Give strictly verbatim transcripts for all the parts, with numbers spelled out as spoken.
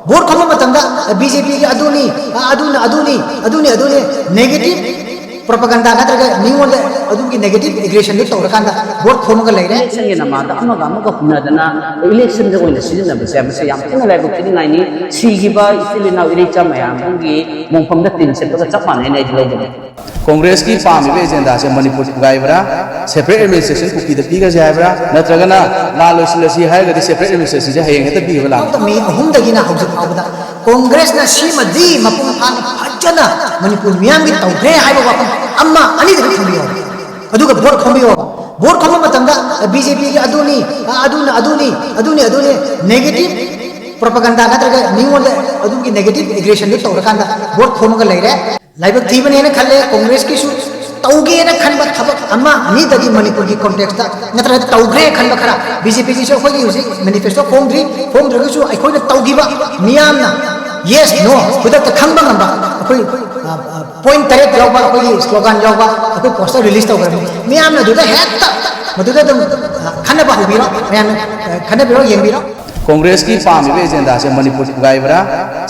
Vote ꯈꯣꯝꯕ ꯃꯇꯝꯗ B J ꯄꯤꯒꯤ ꯑꯗꯨꯅꯤ, ꯑ, ꯑꯗꯨꯅ ꯑꯗꯨꯅꯤ, ꯑꯗꯨꯅꯤ, ꯑꯗꯨꯅꯤ, negative propaganda ꯅꯠꯇ꯭ꯔꯒ ꯃꯤꯉꯣꯟꯗ ꯑꯗꯨꯒꯤ negative aggressionꯗꯨ ꯇꯧꯔꯀꯥꯟꯗ ꯚꯣꯠ ꯈꯣꯝꯃꯒ ꯂꯩꯔꯦ꯫ Electionꯒꯤ ꯅꯃꯥꯗ ꯑꯃꯒ ꯑꯃꯒ ꯍꯨꯟꯅꯗꯅ electionꯗ ꯑꯣꯏꯅ ꯁꯤꯖꯤꯟꯅꯕꯁꯦ, ꯃꯁꯤ ꯌꯥꯝ ꯊꯤꯅ ꯂꯥꯏꯕꯛ ꯊꯤꯅꯤꯡꯉꯥꯏꯅꯤ꯫ ꯁꯤꯈꯤꯕ ꯏꯆꯤꯜ ꯏꯅꯥꯎ ꯏꯔꯩꯆꯥ ꯃꯌꯥꯝꯒꯤ ꯃꯣꯡꯐꯝꯗ ꯇꯤꯟ ꯁꯤꯠꯄꯒ ꯆꯞ ꯃꯥꯟꯅꯩꯅ ꯑꯩꯗꯤ ꯂꯧꯒꯅꯤ꯫ ꯀꯣꯡꯒ꯭ꯔꯦꯁꯀꯤ ꯄꯥꯝꯃꯤꯕ ꯑꯦꯖꯦꯟꯗꯥꯁꯦ ꯃꯅꯤꯄꯨꯔ ꯊꯨꯒꯥꯏꯕ꯭ꯔꯥ, separate administration ꯀꯨꯀꯤꯗ ꯄꯤꯈ꯭ꯔꯁꯦ ꯍꯥꯏꯕ꯭ꯔꯥ, ꯅꯠꯇ꯭ꯔꯒꯅ ꯂꯥꯜ ꯂꯣꯏꯁꯤꯜꯂꯁꯤ ꯍꯥꯏꯔꯒꯗꯤ separate administrationꯁꯦ ꯍꯌꯦꯡ ꯍꯦꯛꯇ ꯄꯤꯈꯤꯕ ꯂꯥꯟ? ꯃꯦ ꯑꯍꯨꯝꯗꯒꯤꯅ ꯍꯧꯖꯤꯛ ꯐꯥꯎꯕꯗ ꯀꯣꯡꯒ꯭ꯔꯦꯁꯅ ꯁꯤꯃꯗꯤ ꯃꯄꯨꯡ ꯐꯥꯅ ꯐꯖꯅ ꯃꯅꯤꯄꯨꯔ ꯃꯤꯌꯥꯝꯒꯤ ꯇꯧꯈ꯭ꯔꯦ ꯍꯥꯏꯕ ꯋꯥꯐꯝ ꯑꯃ ꯑꯅꯤꯗꯪ ꯊꯝꯕꯤꯌꯣ, ꯑꯗꯨꯒ ꯚꯣꯠ ꯈꯣꯝꯕꯤꯌꯣ꯫ ꯚꯣꯠ ꯈꯣꯝꯕ ꯃꯇꯝꯗ ꯕꯤ ꯖꯦ ꯄꯤꯒꯤ ꯑꯗꯨꯅꯤ, ꯑ, ꯑꯗꯨꯅ ꯑꯗꯨꯅꯤ, ꯑꯗꯨꯅꯤ, ꯑꯗꯨꯅꯤ, negative propaganda ꯅꯠꯇ꯭ꯔꯒ ꯃꯤꯉꯣꯟꯗ ꯑꯗꯨꯒꯤ negative aggressionꯗꯨ ꯇꯧꯔꯀꯥꯟꯗ ꯚꯣꯠ ꯈꯣꯝꯃꯒ ꯂꯩꯔꯦ꯫ ꯂꯥꯏꯕꯛ ꯊꯤꯕꯅꯦꯅ ꯈꯜꯂꯦ꯫ ꯀꯣꯡꯒ꯭ꯔꯦꯁꯀꯤꯁꯨ ꯇꯧꯒꯦꯅ ꯈꯟꯕ ꯊꯕꯛ ꯑꯃ ꯑꯅꯤꯗꯒꯤ ꯃꯅꯤꯄꯨꯔꯒꯤ contextꯇ ꯅꯠꯇ꯭ꯔꯒ ꯇꯧꯈ꯭ꯔꯦ ꯈꯟꯕ ꯈꯔ, ꯕꯤ ꯖꯦ ꯄꯤꯒꯤꯁꯨ ꯑꯩꯈꯣꯏꯒꯤ ꯍꯧꯖꯤꯛ manifesto ꯐꯣꯡꯗ꯭ꯔꯤ, ꯐꯣꯡꯗ꯭ꯔꯒꯁꯨ ꯑꯩꯈꯣꯏꯅ ꯇꯧꯈꯤꯕ ꯃꯤꯌꯥꯝꯅ yes no ꯈꯨꯗꯛꯇ ꯈꯪꯕ ꯉꯝꯕ ꯑꯩꯈꯣꯏ, ꯑ, ꯑ, point ꯇꯔꯦꯠ ꯌꯥꯎꯕ ꯑꯩꯈꯣꯏꯒꯤ slogan ꯌꯥꯎꯕ ꯑꯩꯈꯣꯏ poster release ꯇꯧꯈ꯭ꯔꯕꯅꯤ꯫ ꯃꯤꯌꯥꯝꯅ ꯑꯗꯨꯗ ꯍꯦꯛꯇ ꯃꯗꯨꯗ ꯑꯗꯨꯝ, ꯑ, ꯈꯟꯅꯕ ꯍꯧꯕꯤꯔꯣ, ꯃꯌꯥꯝꯅ, ꯑ, ꯈꯟꯅꯕꯤꯔꯣ, ꯌꯦꯡꯕꯤꯔꯣ꯫ ꯀꯣꯡꯒ꯭ꯔꯦꯁꯀꯤ ꯄꯥꯝꯃꯤꯕ ꯑꯦꯖꯦꯟꯗꯥꯁꯦ ꯃꯅꯤꯄꯨꯔ ꯊꯨꯒꯥꯏꯕ꯭ꯔꯥ,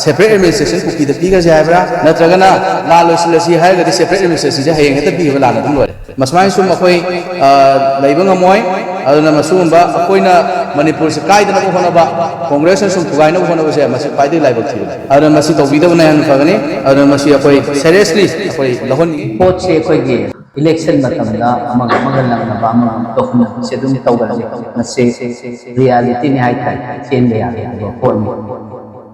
separate administration ꯀꯨꯀꯤꯗ ꯄꯤꯈ꯭ꯔꯁꯦ ꯍꯥꯏꯕ꯭ꯔꯥ, ꯅꯠꯇ꯭ꯔꯒꯅ ꯂꯥꯜ ꯂꯣꯏꯁꯤꯜꯂꯁꯤ ꯍꯥꯏꯔꯒꯗꯤ separate administrationꯁꯦ ꯍꯌꯦꯡ ꯍꯦꯛꯇ ꯄꯤꯈꯤꯕ ꯂꯥꯟ ꯑꯗꯨꯝ ꯂꯣꯏꯔꯦ? ꯃꯁꯨꯃꯥꯏꯅ ꯁꯨꯝ ꯑꯩꯈꯣꯏ, ꯑ, ꯂꯩꯕ ꯉꯝꯃꯣꯏ꯫ ꯑꯗꯨꯅ ꯃꯁꯤꯒꯨꯝꯕ ꯑꯩꯈꯣꯏꯅ ꯃꯅꯤꯄꯨꯔꯁꯦ ꯀꯥꯏꯗꯅꯕ ꯍꯣꯠꯅꯕ, ꯀꯣꯡꯒ꯭ꯔꯦꯁꯅ ꯁꯨꯝ ꯊꯨꯒꯥꯏꯅꯕ ꯍꯣꯠꯅꯕꯁꯦ ꯃꯁꯤ ꯈ꯭ꯋꯥꯏꯗꯒꯤ ꯂꯥꯏꯕꯛ ꯊꯤꯕꯅꯤ꯫ ꯑꯗꯨꯅ ꯃꯁꯤ ꯇꯧꯕꯤꯗꯕꯅ ꯍꯦꯟꯅ ꯐꯒꯅꯤ꯫ ꯑꯗꯨꯅ ꯃꯁꯤ ꯑꯩꯈꯣꯏ seriously ꯑꯩꯈꯣꯏ ꯂꯧꯍꯟꯅꯤꯡꯉꯤ꯫ ꯄꯣꯠꯁꯦ ꯑꯩꯈꯣꯏꯒꯤ election ꯃꯇꯝꯗ ꯑꯃꯒ ꯑꯃꯒ ꯂꯪꯅꯕ, ꯑꯃꯒ ꯑꯃꯒ ꯍꯨꯟꯅꯕꯁꯦ ꯑꯗꯨꯝ ꯇꯧꯒꯜꯂꯤ꯫ ꯃꯁꯤ realityꯅꯤ ꯍꯥꯏꯇꯥꯔꯦ, ꯆꯦꯟꯕ ꯌꯥꯗꯕ ꯄꯣꯠꯅꯤ꯫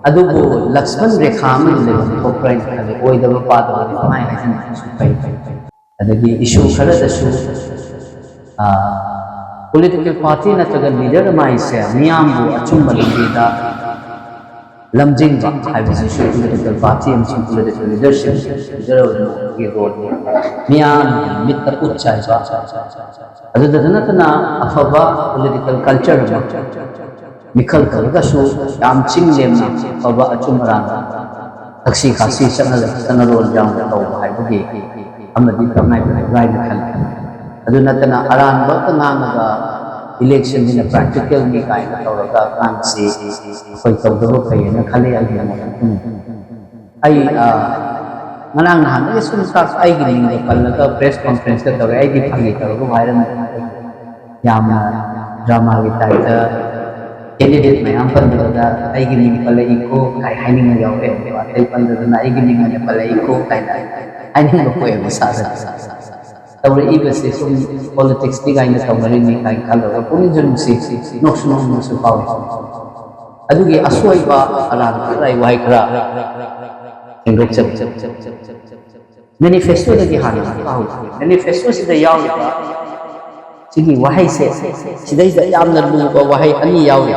ꯑꯗꯨꯕꯨ ꯂꯛꯁꯃꯟ ꯔꯦꯈꯥ ꯑꯃꯗꯤ ꯂꯩꯐꯝ ꯊꯣꯛꯄ꯭ꯔꯥ ꯍꯥꯏꯅ ꯈꯜꯂꯤ꯫ ꯑꯣꯏꯗꯕ ꯄꯥꯗꯕ ꯄꯪꯍꯥꯏ ꯍꯥꯏꯖꯤꯟꯕꯁꯨ ꯐꯩ꯫ ꯑꯗꯒꯤ issue ꯈꯔꯗꯁꯨ, ꯑ, political party ꯅꯠꯇ꯭ꯔꯒ leader ꯑꯃ ꯍꯥꯏꯁꯦ ꯃꯤꯌꯥꯝꯕꯨ ꯑꯆꯨꯝꯕ ꯂꯝꯕꯤꯗ ꯂꯝꯖꯤꯡꯕ ꯍꯥꯏꯕꯁꯤꯁꯨ political party ꯑꯃꯁꯨꯡ political leadership, leader ꯑꯣꯏꯕꯒꯤ roleꯅꯤ꯫ ꯃꯤꯌꯥꯝꯒꯤ ꯃꯤꯠꯇ ꯎꯠ ꯆꯥꯏꯕ, ꯑꯗꯨꯗꯇ ꯅꯠꯇꯅ ꯑꯐꯕ political culture ꯑꯃ, ꯃꯤꯈꯜ ꯇꯧꯔꯒꯁꯨ ꯌꯥꯝ ꯆꯤꯡ ꯂꯦꯝꯅ ꯑꯐꯕ ꯑꯆꯨꯝ ꯑꯔꯥꯟ, ꯊꯛꯁꯤ ꯈꯥꯁꯤ ꯆꯠꯅ-, ꯆꯠꯅꯔꯣꯜ ꯌꯥꯎꯅ ꯇꯧꯕ ꯍꯥꯏꯕꯒꯤ ꯑꯃꯗꯤ ꯇꯉꯥꯏ ꯐꯗꯕ ꯍꯥꯏꯅ ꯈꯜꯂꯤ꯫ ꯑꯗꯨ ꯅꯠꯇꯅ ꯑꯔꯥꯟꯕꯇ ꯉꯥꯡꯉꯒ ꯏꯂꯦꯛꯁꯟꯁꯤꯅ ꯄ꯭ꯔꯦꯛꯇꯤꯀꯦꯜꯅꯤ ꯀꯥꯏꯅ ꯇꯧꯔꯒ ꯑꯉꯥꯡꯁꯤ ꯑꯩꯈꯣꯏ ꯇꯧꯗꯕ ꯐꯩꯌꯦꯅ ꯈꯜꯂꯤ ꯑꯩꯒꯤ ꯃꯣꯠꯇ꯫ ꯑꯩ ꯉꯔꯥꯡ ꯅꯍꯥꯟꯗꯒꯤ ꯁꯨꯝ ꯇꯥꯛ ꯑꯩꯒꯤ ꯃꯤꯡꯗ ꯄꯜꯂꯒ ꯄ꯭ꯔꯦꯁ ꯀꯣꯟꯐ꯭ꯔꯦꯟꯁꯀ ꯇꯧꯔꯦ꯫ ꯑꯩꯗꯤ ꯐꯥꯒꯤ ꯇꯧꯔꯒ ꯍꯥꯏꯔꯝꯃꯦ꯫ ꯌꯥꯝꯅ ꯗ꯭ꯔꯃꯥꯒꯤ ꯇꯥꯏꯞꯇ ꯀꯦꯟꯗꯤꯗꯦꯠ ꯃꯌꯥꯝ ꯄꯟꯕꯗ ꯑꯩꯒꯤ ꯃꯤꯡ ꯄꯜꯂꯛꯏꯀꯣ ꯀꯥꯏ ꯍꯥꯏꯅꯤꯡꯕ ꯌꯥꯎꯔꯛꯑꯦꯕꯀꯣ꯫ ꯑꯇꯩ ꯄꯟꯗꯗꯅ ꯑꯩꯒꯤ ꯃꯤꯡ ꯑꯣꯏꯅ ꯄꯜꯂꯛꯏꯀꯣ ꯀꯥꯏꯅ ꯍꯥꯏꯅꯤꯡꯕ ꯄꯣꯛꯑꯦꯕ ꯏꯁꯥꯗ꯫ ꯇꯧꯔꯛꯏꯕꯁꯦ ꯁꯨꯝ ꯄꯣꯂꯤꯇꯤꯛꯁꯅꯤ ꯀꯥꯏꯅ ꯇꯧꯅꯔꯤꯅꯤ ꯀꯥꯏꯅ ꯈꯜꯂꯒ ꯄꯨꯛꯅꯤꯡꯁꯨ ꯅꯨꯡꯁꯤ, ꯅꯣꯛꯁꯨ ꯅꯣꯛꯅꯤꯡꯕꯁꯨ ꯐꯥꯎꯏ꯫ ꯑꯗꯨꯒꯤ ꯑꯁꯣꯏꯕ ꯑꯔꯥꯟꯕ ꯈꯔ ꯋꯥꯍꯩ ꯈꯔ ꯁꯦꯡꯗꯣꯛꯆꯕ꯫ ꯃꯦꯅꯤꯐꯦꯁꯇꯣꯗꯒꯤ ꯍꯥꯟꯅ ꯑꯃꯨꯛꯀ ꯍꯧꯖꯒꯦ꯫ ꯃꯦꯅꯤꯐꯦꯁꯇꯣꯁꯤꯗ ꯌꯥꯎꯔꯤꯕ ꯁꯤꯒꯤ ꯋꯥꯍꯩꯁꯦ, ꯁꯤꯗꯩꯗ ꯌꯥꯝꯅ ꯂꯨꯕ ꯋꯥꯍꯩ ꯑꯅꯤ ꯌꯥꯎꯔꯤ꯫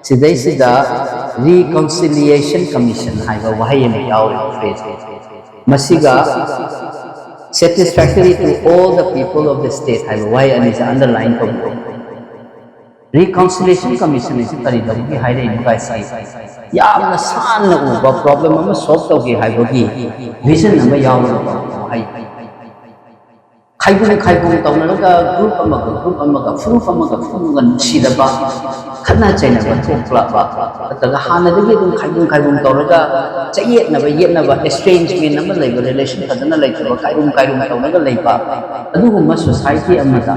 ꯁꯤꯗꯩꯁꯤꯗ reconciliation commission ꯍꯥꯏꯕ ꯋꯥꯍꯩ ꯑꯃ ꯌꯥꯎꯔꯤ, ꯐ꯭ꯔꯦꯖ꯫ ꯃꯁꯤꯒ satisfactory to all the people of the state ꯍꯥꯏꯕ ꯋꯥꯍꯩ ꯑꯅꯤꯁꯦ ꯑꯟꯗꯔꯂꯥꯏꯟ ꯇꯧꯕꯤꯌꯨ꯫ ꯔꯤꯀꯟꯁꯤꯂꯤꯌꯦꯁꯟ ꯀꯃꯤꯁꯟ ꯑꯁꯤ ꯀꯔꯤꯗꯧꯕꯒꯤ ꯍꯥꯏꯔꯛꯏꯅꯣ ꯍꯥꯏꯁꯤ ꯌꯥꯝꯅ ꯁꯥꯟꯅ ꯎꯕ ꯄ꯭ꯔꯣꯕ꯭ꯂꯦꯝ ꯑꯃ ꯁꯣꯜꯕ ꯇꯧꯒꯦ ꯍꯥꯏꯕꯒꯤ ꯚꯤꯖꯟ ꯑꯃ ꯌꯥꯎꯔꯒ ꯋꯥꯍꯩ꯫ ꯈꯥꯏꯕꯨꯡ ꯈꯥꯏꯕꯨꯡ ꯇꯧꯅꯔꯒ ꯒ꯭ꯔꯨꯞ ꯑꯃꯒ ꯒ꯭ꯔꯨꯞ ꯑꯃꯒ, ꯐꯨꯔꯨꯞ ꯑꯃꯒ ꯐꯨꯔꯨꯞ ꯑꯃꯒ ꯅꯨꯡꯁꯤꯗꯕ, ꯈꯠꯅ ꯆꯩꯅꯕ ꯊꯣꯛꯂꯛꯄ, ꯅꯠꯇ꯭ꯔꯒ ꯍꯥꯟꯅꯗꯒꯤ ꯑꯗꯨꯝ ꯈꯥꯏꯕꯨꯡ ꯈꯥꯏꯕꯨꯡ ꯇꯧꯔꯒ ꯆꯌꯦꯠꯅꯕ ꯌꯦꯠꯅꯕ, ꯑꯦꯁꯇ꯭ꯔꯦꯟꯖꯃꯦꯟ ꯑꯃ ꯂꯩꯕ, ꯔꯤꯂꯦꯁꯟ ꯐꯖꯅ ꯂꯩꯇꯕ, ꯀꯥꯏꯔꯨꯝ ꯀꯥꯏꯔꯨꯝ ꯇꯧꯔꯒ ꯂꯩꯕ, ꯑꯗꯨꯒꯨꯝꯕ ꯁꯣꯁꯥꯏꯇꯤ ꯑꯃꯗ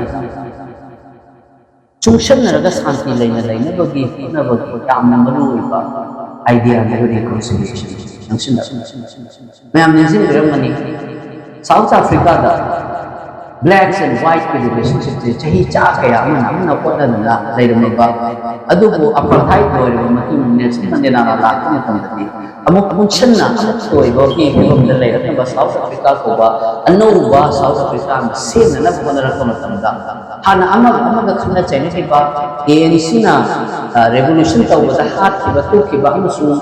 ꯆꯨꯡꯁꯟꯅꯔꯒ ꯁꯥꯟꯇꯤ ꯂꯩꯅ ꯂꯩꯅꯕꯒꯤ ꯍꯣꯠꯅꯕꯒꯤ ꯌꯥꯝꯅ ꯃꯔꯨ ꯑꯣꯏꯕ ꯑꯥꯏꯗꯤꯌꯥꯅꯤ ꯔꯤꯀꯟꯁꯤꯂꯤꯌꯦꯁꯟ꯫ ꯅꯤꯡꯁꯤꯡꯂꯛ-, ꯃꯌꯥꯝ ꯅꯤꯡꯁꯤꯡꯕꯤꯔꯝꯒꯅꯤ, ꯁꯥꯎꯠ ꯑꯐ꯭ꯔꯤꯀꯥꯗ blacks and white ꯀꯤ ꯔꯤꯂꯦꯁꯟꯁꯤꯞꯁꯦ ꯆꯍꯤ ꯆꯥ ꯀꯌꯥ ꯑꯃꯅ ꯑꯃꯅ ꯍꯣꯠꯅꯗꯨꯅ ꯂꯩꯔꯝꯃꯕ, ꯑꯗꯨꯕꯨ ꯑꯄꯔꯊꯥꯏꯗ ꯂꯣꯏꯔꯕ ꯃꯇꯨꯡ ꯅꯦꯜꯁꯟ ꯃꯟꯗꯦꯂꯥꯅ ꯂꯥꯛꯄ ꯃꯇꯝꯗꯗꯤ ꯑꯃꯨꯛ ꯄꯨꯟꯁꯤꯟꯅ ꯑꯃꯠꯇ ꯑꯣꯏꯕꯒꯤ ꯐꯤꯕꯝꯗ ꯂꯩꯔꯛꯅꯕ ꯁꯥꯎꯠ ꯑꯐ꯭ꯔꯤꯀꯥ ꯀꯧꯕ ꯑꯅꯧꯕ ꯁꯥꯎꯠ ꯑꯐ꯭ꯔꯤꯀꯥ ꯑꯃ ꯁꯦꯝꯅꯅꯕ ꯍꯣꯠꯅꯔꯛꯄ ꯃꯇꯝꯗ, ꯍꯥꯟꯅ ꯑꯃꯒ ꯑꯃꯒ ꯈꯠꯅ ꯆꯩꯅꯈꯤꯕ, ꯑꯦ ꯑꯦꯟ ꯁꯤꯅ ꯔꯦꯚꯣꯂꯨꯁꯟ ꯇꯧꯕꯗ ꯍꯥꯠꯈꯤꯕ ꯇꯣꯛꯈꯤꯕ ꯑꯃꯁꯨꯡ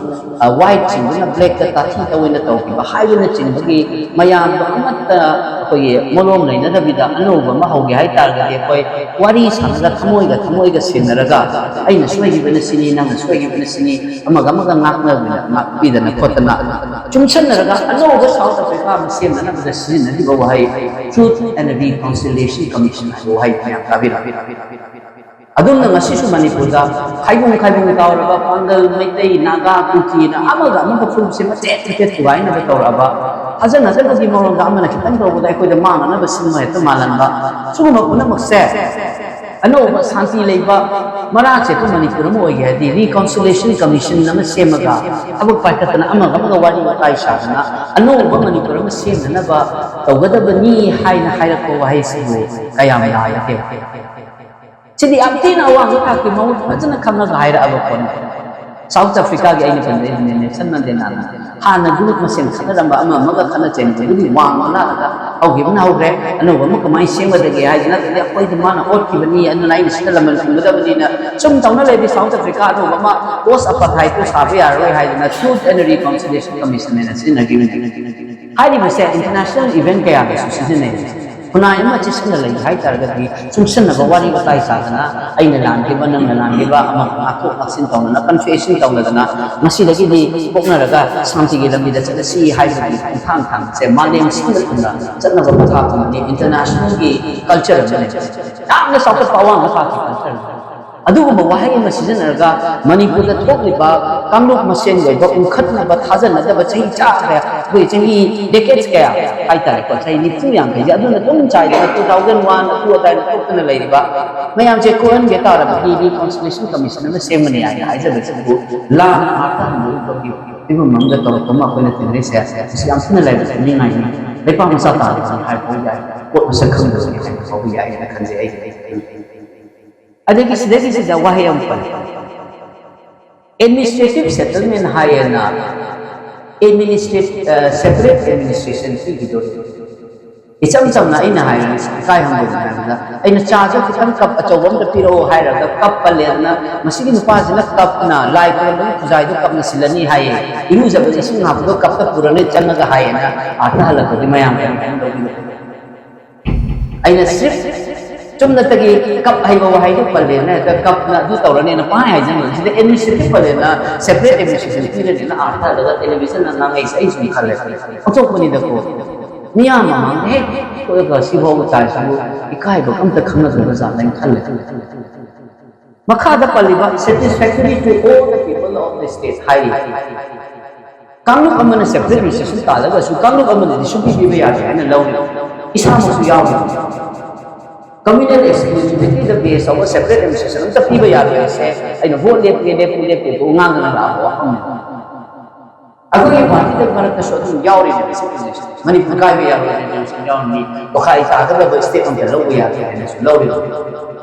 ꯋꯥꯏꯠꯁꯤꯡꯗꯨꯅ ꯕ꯭ꯂꯦꯛꯇ ꯇꯥꯊꯤ ꯇꯧꯑꯣꯏꯅ ꯇꯧꯈꯤꯕ ꯍꯥꯏꯕꯅꯆꯤꯡꯕꯒꯤ ꯃꯌꯥꯝꯗꯣ ꯑꯃꯠꯇ ꯑꯩꯈꯣꯏꯒꯤ ꯃꯣꯂꯣꯝ ꯂꯩꯅꯗꯕ ꯁꯤꯗ ꯑꯅꯧꯕ ꯑꯃ ꯍꯧꯒꯦ ꯍꯥꯏꯇꯥꯔꯒꯗꯤ ꯑꯩꯈꯣꯏ ꯋꯥꯔꯤ ꯁꯥꯟꯅꯔꯒ ꯊꯃꯣꯏꯒ ꯊꯃꯣꯏꯒ ꯁꯦꯡꯅꯔꯒ ꯑꯩꯅ ꯁꯣꯏꯈꯤꯕꯅ ꯁꯤꯅꯤ, ꯅꯪꯅ ꯁꯣꯏꯈꯤꯕꯅ ꯁꯤꯅꯤ, ꯑꯃꯒ ꯑꯃꯒ ꯉꯥꯛꯅꯕꯤꯗꯅ, ꯉꯥꯛꯄꯤꯗꯅ ꯈꯣꯠꯇꯅ ꯆꯨꯡꯁꯟꯅꯔꯒ ꯑꯅꯧꯕ South Africa ꯑꯃ ꯁꯦꯝꯅꯅꯕꯗ ꯁꯤꯖꯤꯟꯅꯔꯤꯕ ꯋꯥꯍꯩ Truth and Reconciliation Commission ꯍꯥꯏꯕ ꯋꯥꯍꯩ ꯃꯌꯥꯝ ꯇꯥꯕꯤꯔꯛꯑꯦ꯫ ꯑꯗꯨꯝꯅ ꯉꯁꯤꯁꯨ ꯃꯅꯤꯄꯨꯔꯗ ꯈꯥꯏꯕꯨꯡ ꯈꯥꯏꯕꯨꯡ ꯇꯧꯔꯕ ꯄꯥꯡꯒꯜ, ꯃꯩꯇꯩ, ꯅꯥꯒꯥ, ꯀꯨꯀꯤꯅ ꯑꯃꯒ ꯑꯃꯒ ꯐꯨꯔꯨꯞꯁꯦ ꯃꯆꯦꯠ ꯃꯆꯦꯠ ꯊꯨꯒꯥꯏꯅꯕ ꯇꯧꯔꯛꯑꯕ, ꯊꯥꯖꯅꯗꯕꯒꯤ ꯃꯑꯣꯡꯗ ꯑꯃꯅ ꯈꯤꯇꯪ ꯇꯧꯕꯗ ꯑꯩꯈꯣꯏꯗ ꯃꯥꯡꯅꯅꯕ ꯁꯤꯟꯕ ꯍꯦꯛꯇ ꯃꯥꯜꯍꯟꯕ, ꯁꯤꯒꯨꯝꯕ ꯄꯨꯝꯅꯃꯛꯁꯦ ꯑꯅꯧꯕ ꯁꯥꯟꯇꯤ ꯂꯩꯕ ꯃꯔꯥ ꯆꯦꯠꯄ ꯃꯅꯤꯄꯨꯔ ꯑꯃ ꯑꯣꯏꯒꯦ ꯍꯥꯏꯗꯤ Reconciliation Commission ꯑꯃ ꯁꯦꯝꯃꯒ ꯊꯕꯛ ꯄꯥꯏꯈꯠꯇꯅ ꯑꯃꯒ ꯑꯃꯒ ꯋꯥꯔꯤ ꯋꯥꯇꯥꯏ ꯁꯥꯗꯅ ꯑꯅꯧꯕ ꯃꯅꯤꯄꯨꯔ ꯑꯃ ꯁꯦꯝꯅꯅꯕ ꯇꯧꯒꯗꯕꯅꯤ ꯍꯥꯏꯅ ꯍꯥꯏꯔꯛꯄ ꯋꯥꯍꯩꯁꯤꯕꯨ ꯀꯌꯥꯝ ꯂꯥꯏꯒꯦ? ꯁꯤꯗꯤ ꯌꯥꯝ ꯊꯤꯅ ꯑꯋꯥꯡꯕ ꯊꯥꯛꯀꯤ ꯃꯑꯣꯡ ꯐꯖꯅ ꯈꯪꯉꯒ ꯍꯥꯏꯔꯛꯑꯕ ꯄꯣꯠꯅꯤ꯫ South Africaꯒꯤ ꯑꯩꯅ ꯄꯟꯖꯔꯤꯕꯅꯦ, Nelson Mandelaꯅ ꯍꯥꯟꯅ group ꯃꯁꯦꯟ ꯈꯠꯅꯔꯝꯕ, ꯑꯃ ꯑꯃꯒ ꯈꯠꯅ ꯆꯩꯅꯕꯗꯨꯗꯤ ꯋꯥꯡꯅ ꯂꯥꯛꯑꯒ ꯍꯧꯈꯤꯕꯅ ꯍꯧꯈ꯭ꯔꯦ, ꯑꯅꯧꯕ ꯑꯃ ꯀꯃꯥꯏꯅ ꯁꯦꯝꯒꯗꯒꯦ ꯍꯥꯏꯗꯤ, ꯅꯠꯇ꯭ꯔꯗꯤ ꯑꯩꯈꯣꯏꯗꯤ ꯃꯥꯅ ꯑꯣꯠꯈꯤꯕꯅꯤ, ꯑꯗꯨꯅ ꯑꯩꯅ ꯁꯤꯗ ꯂꯃꯟ ꯈꯨꯝꯒꯗꯕꯅꯤꯅ ꯁꯨꯝ ꯇꯧꯅ ꯂꯩꯔꯗꯤ South Africa ꯑꯅꯧꯕ ꯑꯃ post apartheidꯇꯨ ꯁꯥꯕ ꯌꯥꯔꯔꯣꯏ ꯍꯥꯏꯗꯅ Truth and Reconciliation Commission ꯍꯥꯏꯅ ꯁꯤꯖꯤꯟꯅꯈꯤꯕꯅꯤ꯫ ꯍꯥꯏꯔꯤꯕꯁꯦ international event ꯀꯌꯥꯗꯁꯨ ꯁꯤꯖꯤꯟꯅꯩ꯫ ꯈꯨꯟꯅꯥꯏ ꯑꯃ ꯆꯦꯛꯁꯤꯟꯅ ꯂꯩꯒꯦ ꯍꯥꯏ ꯇꯥꯔꯒꯗꯤ ꯆꯨꯡꯁꯟꯅꯕ ꯋꯥꯔꯤ ꯋꯥꯇꯥꯏ ꯁꯥꯗꯅ, ꯑꯩꯅ ꯂꯥꯟꯈꯤꯕ, ꯅꯪꯅ ꯂꯥꯟꯈꯤꯕ, ꯑꯃ ꯉꯥꯛꯊꯣꯛ ꯉꯥꯛꯁꯤꯟ ꯇꯧꯅꯅ, confession ꯇꯧꯅꯗꯅ, ꯃꯁꯤꯗꯒꯤꯗꯤ ꯀꯣꯛꯅꯔꯒ ꯁꯥꯟꯇꯤꯒꯤ ꯂꯝꯕꯤꯗ ꯆꯠꯂꯁꯤ ꯍꯥꯏꯕꯒꯤ ꯈꯣꯡꯊꯥꯡ ꯊꯥꯡꯕꯁꯦ ꯃꯥꯂꯦꯝ ꯁꯤꯟꯕ ꯊꯨꯡꯅ ꯆꯠꯅꯕ ꯈꯣꯡꯊꯥꯡ ꯑꯃꯅꯤ꯫ Internationalꯒꯤ culture ꯑꯃꯅꯤ꯫ ꯌꯥꯝꯅ ꯆꯥꯎꯈꯠꯄ ꯑꯋꯥꯡꯕ ꯊꯥꯛꯀꯤ culture ꯑꯃꯅꯤ꯫ ꯑꯗꯨꯒꯨꯝꯕ ꯋꯥꯍꯩ ꯑꯃ ꯁꯤꯖꯤꯟꯅꯔꯒ ꯃꯅꯤꯄꯨꯔꯗ ꯊꯣꯛꯂꯤꯕ ꯀꯥꯡꯂꯨꯞ ꯃꯁꯦꯟꯒꯤ ꯑꯣꯏꯕ ꯎꯡꯈꯠꯅꯕ, ꯊꯥꯖꯅꯗꯕ ꯆꯍꯤ ꯆꯥ ꯀꯌꯥ, ꯑꯩꯈꯣꯏ ꯆꯍꯤ decades ꯀꯌꯥ ꯍꯥꯏꯇꯥꯔꯦꯀꯣ, ꯆꯍꯤ ꯅꯤꯐꯨ ꯌꯥꯡꯈꯩꯁꯦ ꯑꯗꯨꯅ ꯑꯗꯨꯝ ꯆꯥꯏꯗꯅ two thousand one ꯑꯗꯨ ꯑꯗꯥꯏꯅ ꯊꯣꯛꯇꯅ ꯂꯩꯔꯤꯕ ꯃꯌꯥꯝꯁꯦ ꯀꯣꯛꯍꯟꯒꯦ ꯇꯥꯔꯕꯗꯤ Reconciliation Commission ꯑꯃ ꯁꯦꯝꯒꯅꯤ ꯍꯥꯏꯅ ꯍꯥꯏꯖꯕꯁꯤꯕꯨ ꯂꯥꯟ ꯉꯥꯛꯇ ꯍꯟꯗꯣꯛꯄꯒꯤ ꯐꯤꯕꯝ ꯑꯃꯗ ꯇꯧꯔꯛꯄ ꯑꯃ ꯑꯩꯈꯣꯏꯅ ꯊꯦꯡꯅꯔꯤꯁꯦ꯫ ꯃꯁꯤ ꯌꯥꯝ ꯊꯤꯅ ꯂꯥꯏꯕꯛ ꯊꯤꯅꯤꯡꯉꯥꯏꯅꯤ꯫ ꯂꯩꯄꯥꯛ ꯃꯆꯥ ꯇꯥꯔꯕꯅꯤ ꯍꯥꯏꯕ ꯐꯥꯎ ꯌꯥꯏ꯫ ꯀꯣꯛ ꯃꯁꯛ ꯈꯪꯗꯕꯅꯤ ꯍꯥꯏꯕ ꯐꯥꯎꯕ ꯌꯥꯏ ꯍꯥꯏꯅ ꯈꯟꯖꯩ ꯑꯩꯒꯤ ꯑꯗꯒꯤ ꯁꯤꯗꯒꯤꯁꯤꯗ ꯋꯥꯍꯩ ꯑꯃ ꯄꯜꯂꯤ, administrative settlement ꯍꯥꯏꯌꯦꯅ꯫ Administrative separate administration ꯄꯤꯈꯤꯗꯣꯔꯤ꯫ ꯏꯆꯝ ꯆꯝꯅ ꯑꯩꯅ ꯍꯥꯏꯔꯒ ꯏꯀꯥꯏ ꯍꯪꯒꯣꯏꯕ ꯍꯥꯏꯕꯗ ꯑꯩꯅ ꯆꯥꯁꯦ ꯈꯤꯇꯪ cup ꯑꯆꯧꯕ ꯑꯝꯇ ꯄꯤꯔꯛꯑꯣ ꯍꯥꯏꯔꯒ cup ꯄꯜꯂꯦꯗꯅ, ꯃꯁꯤꯒꯤ ꯅꯨꯄꯥꯁꯤꯅ cupꯅ ꯂꯥꯏ ꯈꯨꯔꯨꯝꯕꯒꯤ ꯈꯨꯖꯥꯏꯗꯨ cupꯅ ꯁꯤꯜꯂꯅꯤ ꯍꯥꯏꯌꯦ, ꯏꯔꯨꯖꯕꯗ ꯏꯁꯤꯡ ꯍꯥꯞꯄꯗꯣ cupꯇ ꯄꯨꯔꯅꯤ ꯆꯪꯉꯒ ꯍꯥꯏꯌꯦꯅ ꯑꯥꯔꯊ ꯍꯜꯂꯛꯄꯗꯤ ꯃꯌꯥꯝ ꯀꯌꯥꯝ ꯀꯌꯥꯝ ꯂꯧꯕꯤꯕ? ꯑꯩꯅ ꯁꯤꯐ ꯆꯨꯝꯅꯇꯒꯤ ꯀꯞ ꯍꯥꯏꯕ ꯋꯥꯍꯩꯗꯨ ꯄꯜꯂꯦꯅ ꯍꯦꯛꯇ ꯀꯞꯅ ꯑꯗꯨ ꯇꯧꯔꯅꯦꯅ ꯄꯥꯏ ꯍꯥꯏꯖꯟꯕ, ꯁꯤꯗ ꯑꯦꯗꯃꯤꯅꯤꯁꯇ꯭ꯔꯦꯇꯤꯚ ꯄꯜꯂꯦꯅ ꯁꯦꯄꯔꯦꯠ ꯑꯦꯗꯃꯤꯅꯤꯁꯇ꯭ꯔꯦꯁꯟ ꯄꯤꯔꯅꯦꯅ ꯑꯥꯔꯊ ꯍꯜꯂꯒ ꯇꯦꯂꯤꯚꯤꯖꯟꯅ ꯉꯥꯡꯉꯛꯏꯁꯦ ꯑꯩ ꯁꯨꯝ ꯈꯜꯂꯦ꯫ ꯑꯣꯟꯊꯣꯛꯄꯅꯤꯗꯀꯣ, ꯃꯤꯌꯥꯝ ꯃꯃꯥꯡꯗ ꯍꯦꯛ ꯊꯣꯛꯑꯒ ꯁꯤꯐꯥꯎꯕ ꯇꯥꯏꯁꯤꯕꯨ ꯏꯀꯥꯏꯕ ꯑꯝꯇ ꯈꯪꯅꯗ꯭ꯔꯕ ꯖꯥꯠꯅ ꯑꯩꯅ ꯈꯜꯂꯦ꯫ ꯃꯈꯥꯗ ꯄꯜꯂꯤꯕ satisfactory to all the people of the state ꯍꯥꯏꯔꯤ꯫ ꯀꯥꯡꯂꯨꯞ ꯑꯃꯅ ꯁꯦꯄꯔꯦꯠ ꯔꯤꯖꯤꯁꯇ꯭ꯔꯦꯁꯟ ꯇꯥꯜꯂꯒꯁꯨ ꯀꯥꯡꯂꯨꯞ ꯑꯃꯅꯗꯤ ꯁꯨꯡꯄꯤ ꯄꯤꯕ ꯌꯥꯗꯦ ꯍꯥꯏꯅ ꯂꯧꯔꯤ꯫ ꯏꯁꯥꯃꯛꯁꯨ ꯌꯥꯎꯔꯤ꯫ ꯀꯝꯃ꯭ꯌꯨꯅꯦꯜ ꯑꯦꯛꯁꯀ꯭ꯂꯨꯁꯤꯕꯤꯇꯤꯗ ꯕꯦꯁ ꯇꯧꯕ ꯁꯦꯄꯔꯦꯠ ꯑꯦꯗꯃꯤꯅꯤꯁꯇ꯭ꯔꯦꯁꯟ ꯑꯝꯇ ꯄꯤꯕ ꯌꯥꯗꯦ ꯍꯥꯏꯁꯦ ꯑꯩꯅ ꯚꯣꯠ ꯂꯦꯞꯀꯦ ꯂꯦꯞꯄꯨ ꯂꯦꯞꯇꯦ ꯉꯥꯡꯗꯅ ꯂꯥꯛꯄ ꯋꯥꯐꯝꯅꯤ꯫ ꯑꯩꯈꯣꯏꯒꯤ ꯄꯥꯔꯇꯤꯗ ꯃꯔꯛꯇꯁꯨ ꯑꯗꯨꯝ ꯌꯥꯎꯔꯤꯕꯅꯤ ꯁꯤ ꯄꯣꯖꯤꯁꯟ꯫ ꯃꯅꯤꯄꯨꯔ ꯀꯥꯏꯕ ꯌꯥꯔꯣꯏ ꯔꯤꯖꯔꯕꯦꯁꯟ ꯌꯥꯎꯔꯝꯃꯤ, ꯇꯣꯈꯥꯏ ꯇꯥꯒꯗꯕ ꯁ꯭ꯇꯦꯠ ꯑꯝꯇ ꯂꯧꯕ ꯌꯥꯗꯦ ꯍꯥꯏꯅꯁꯨ ꯂꯧꯔꯤꯕꯅꯤ꯫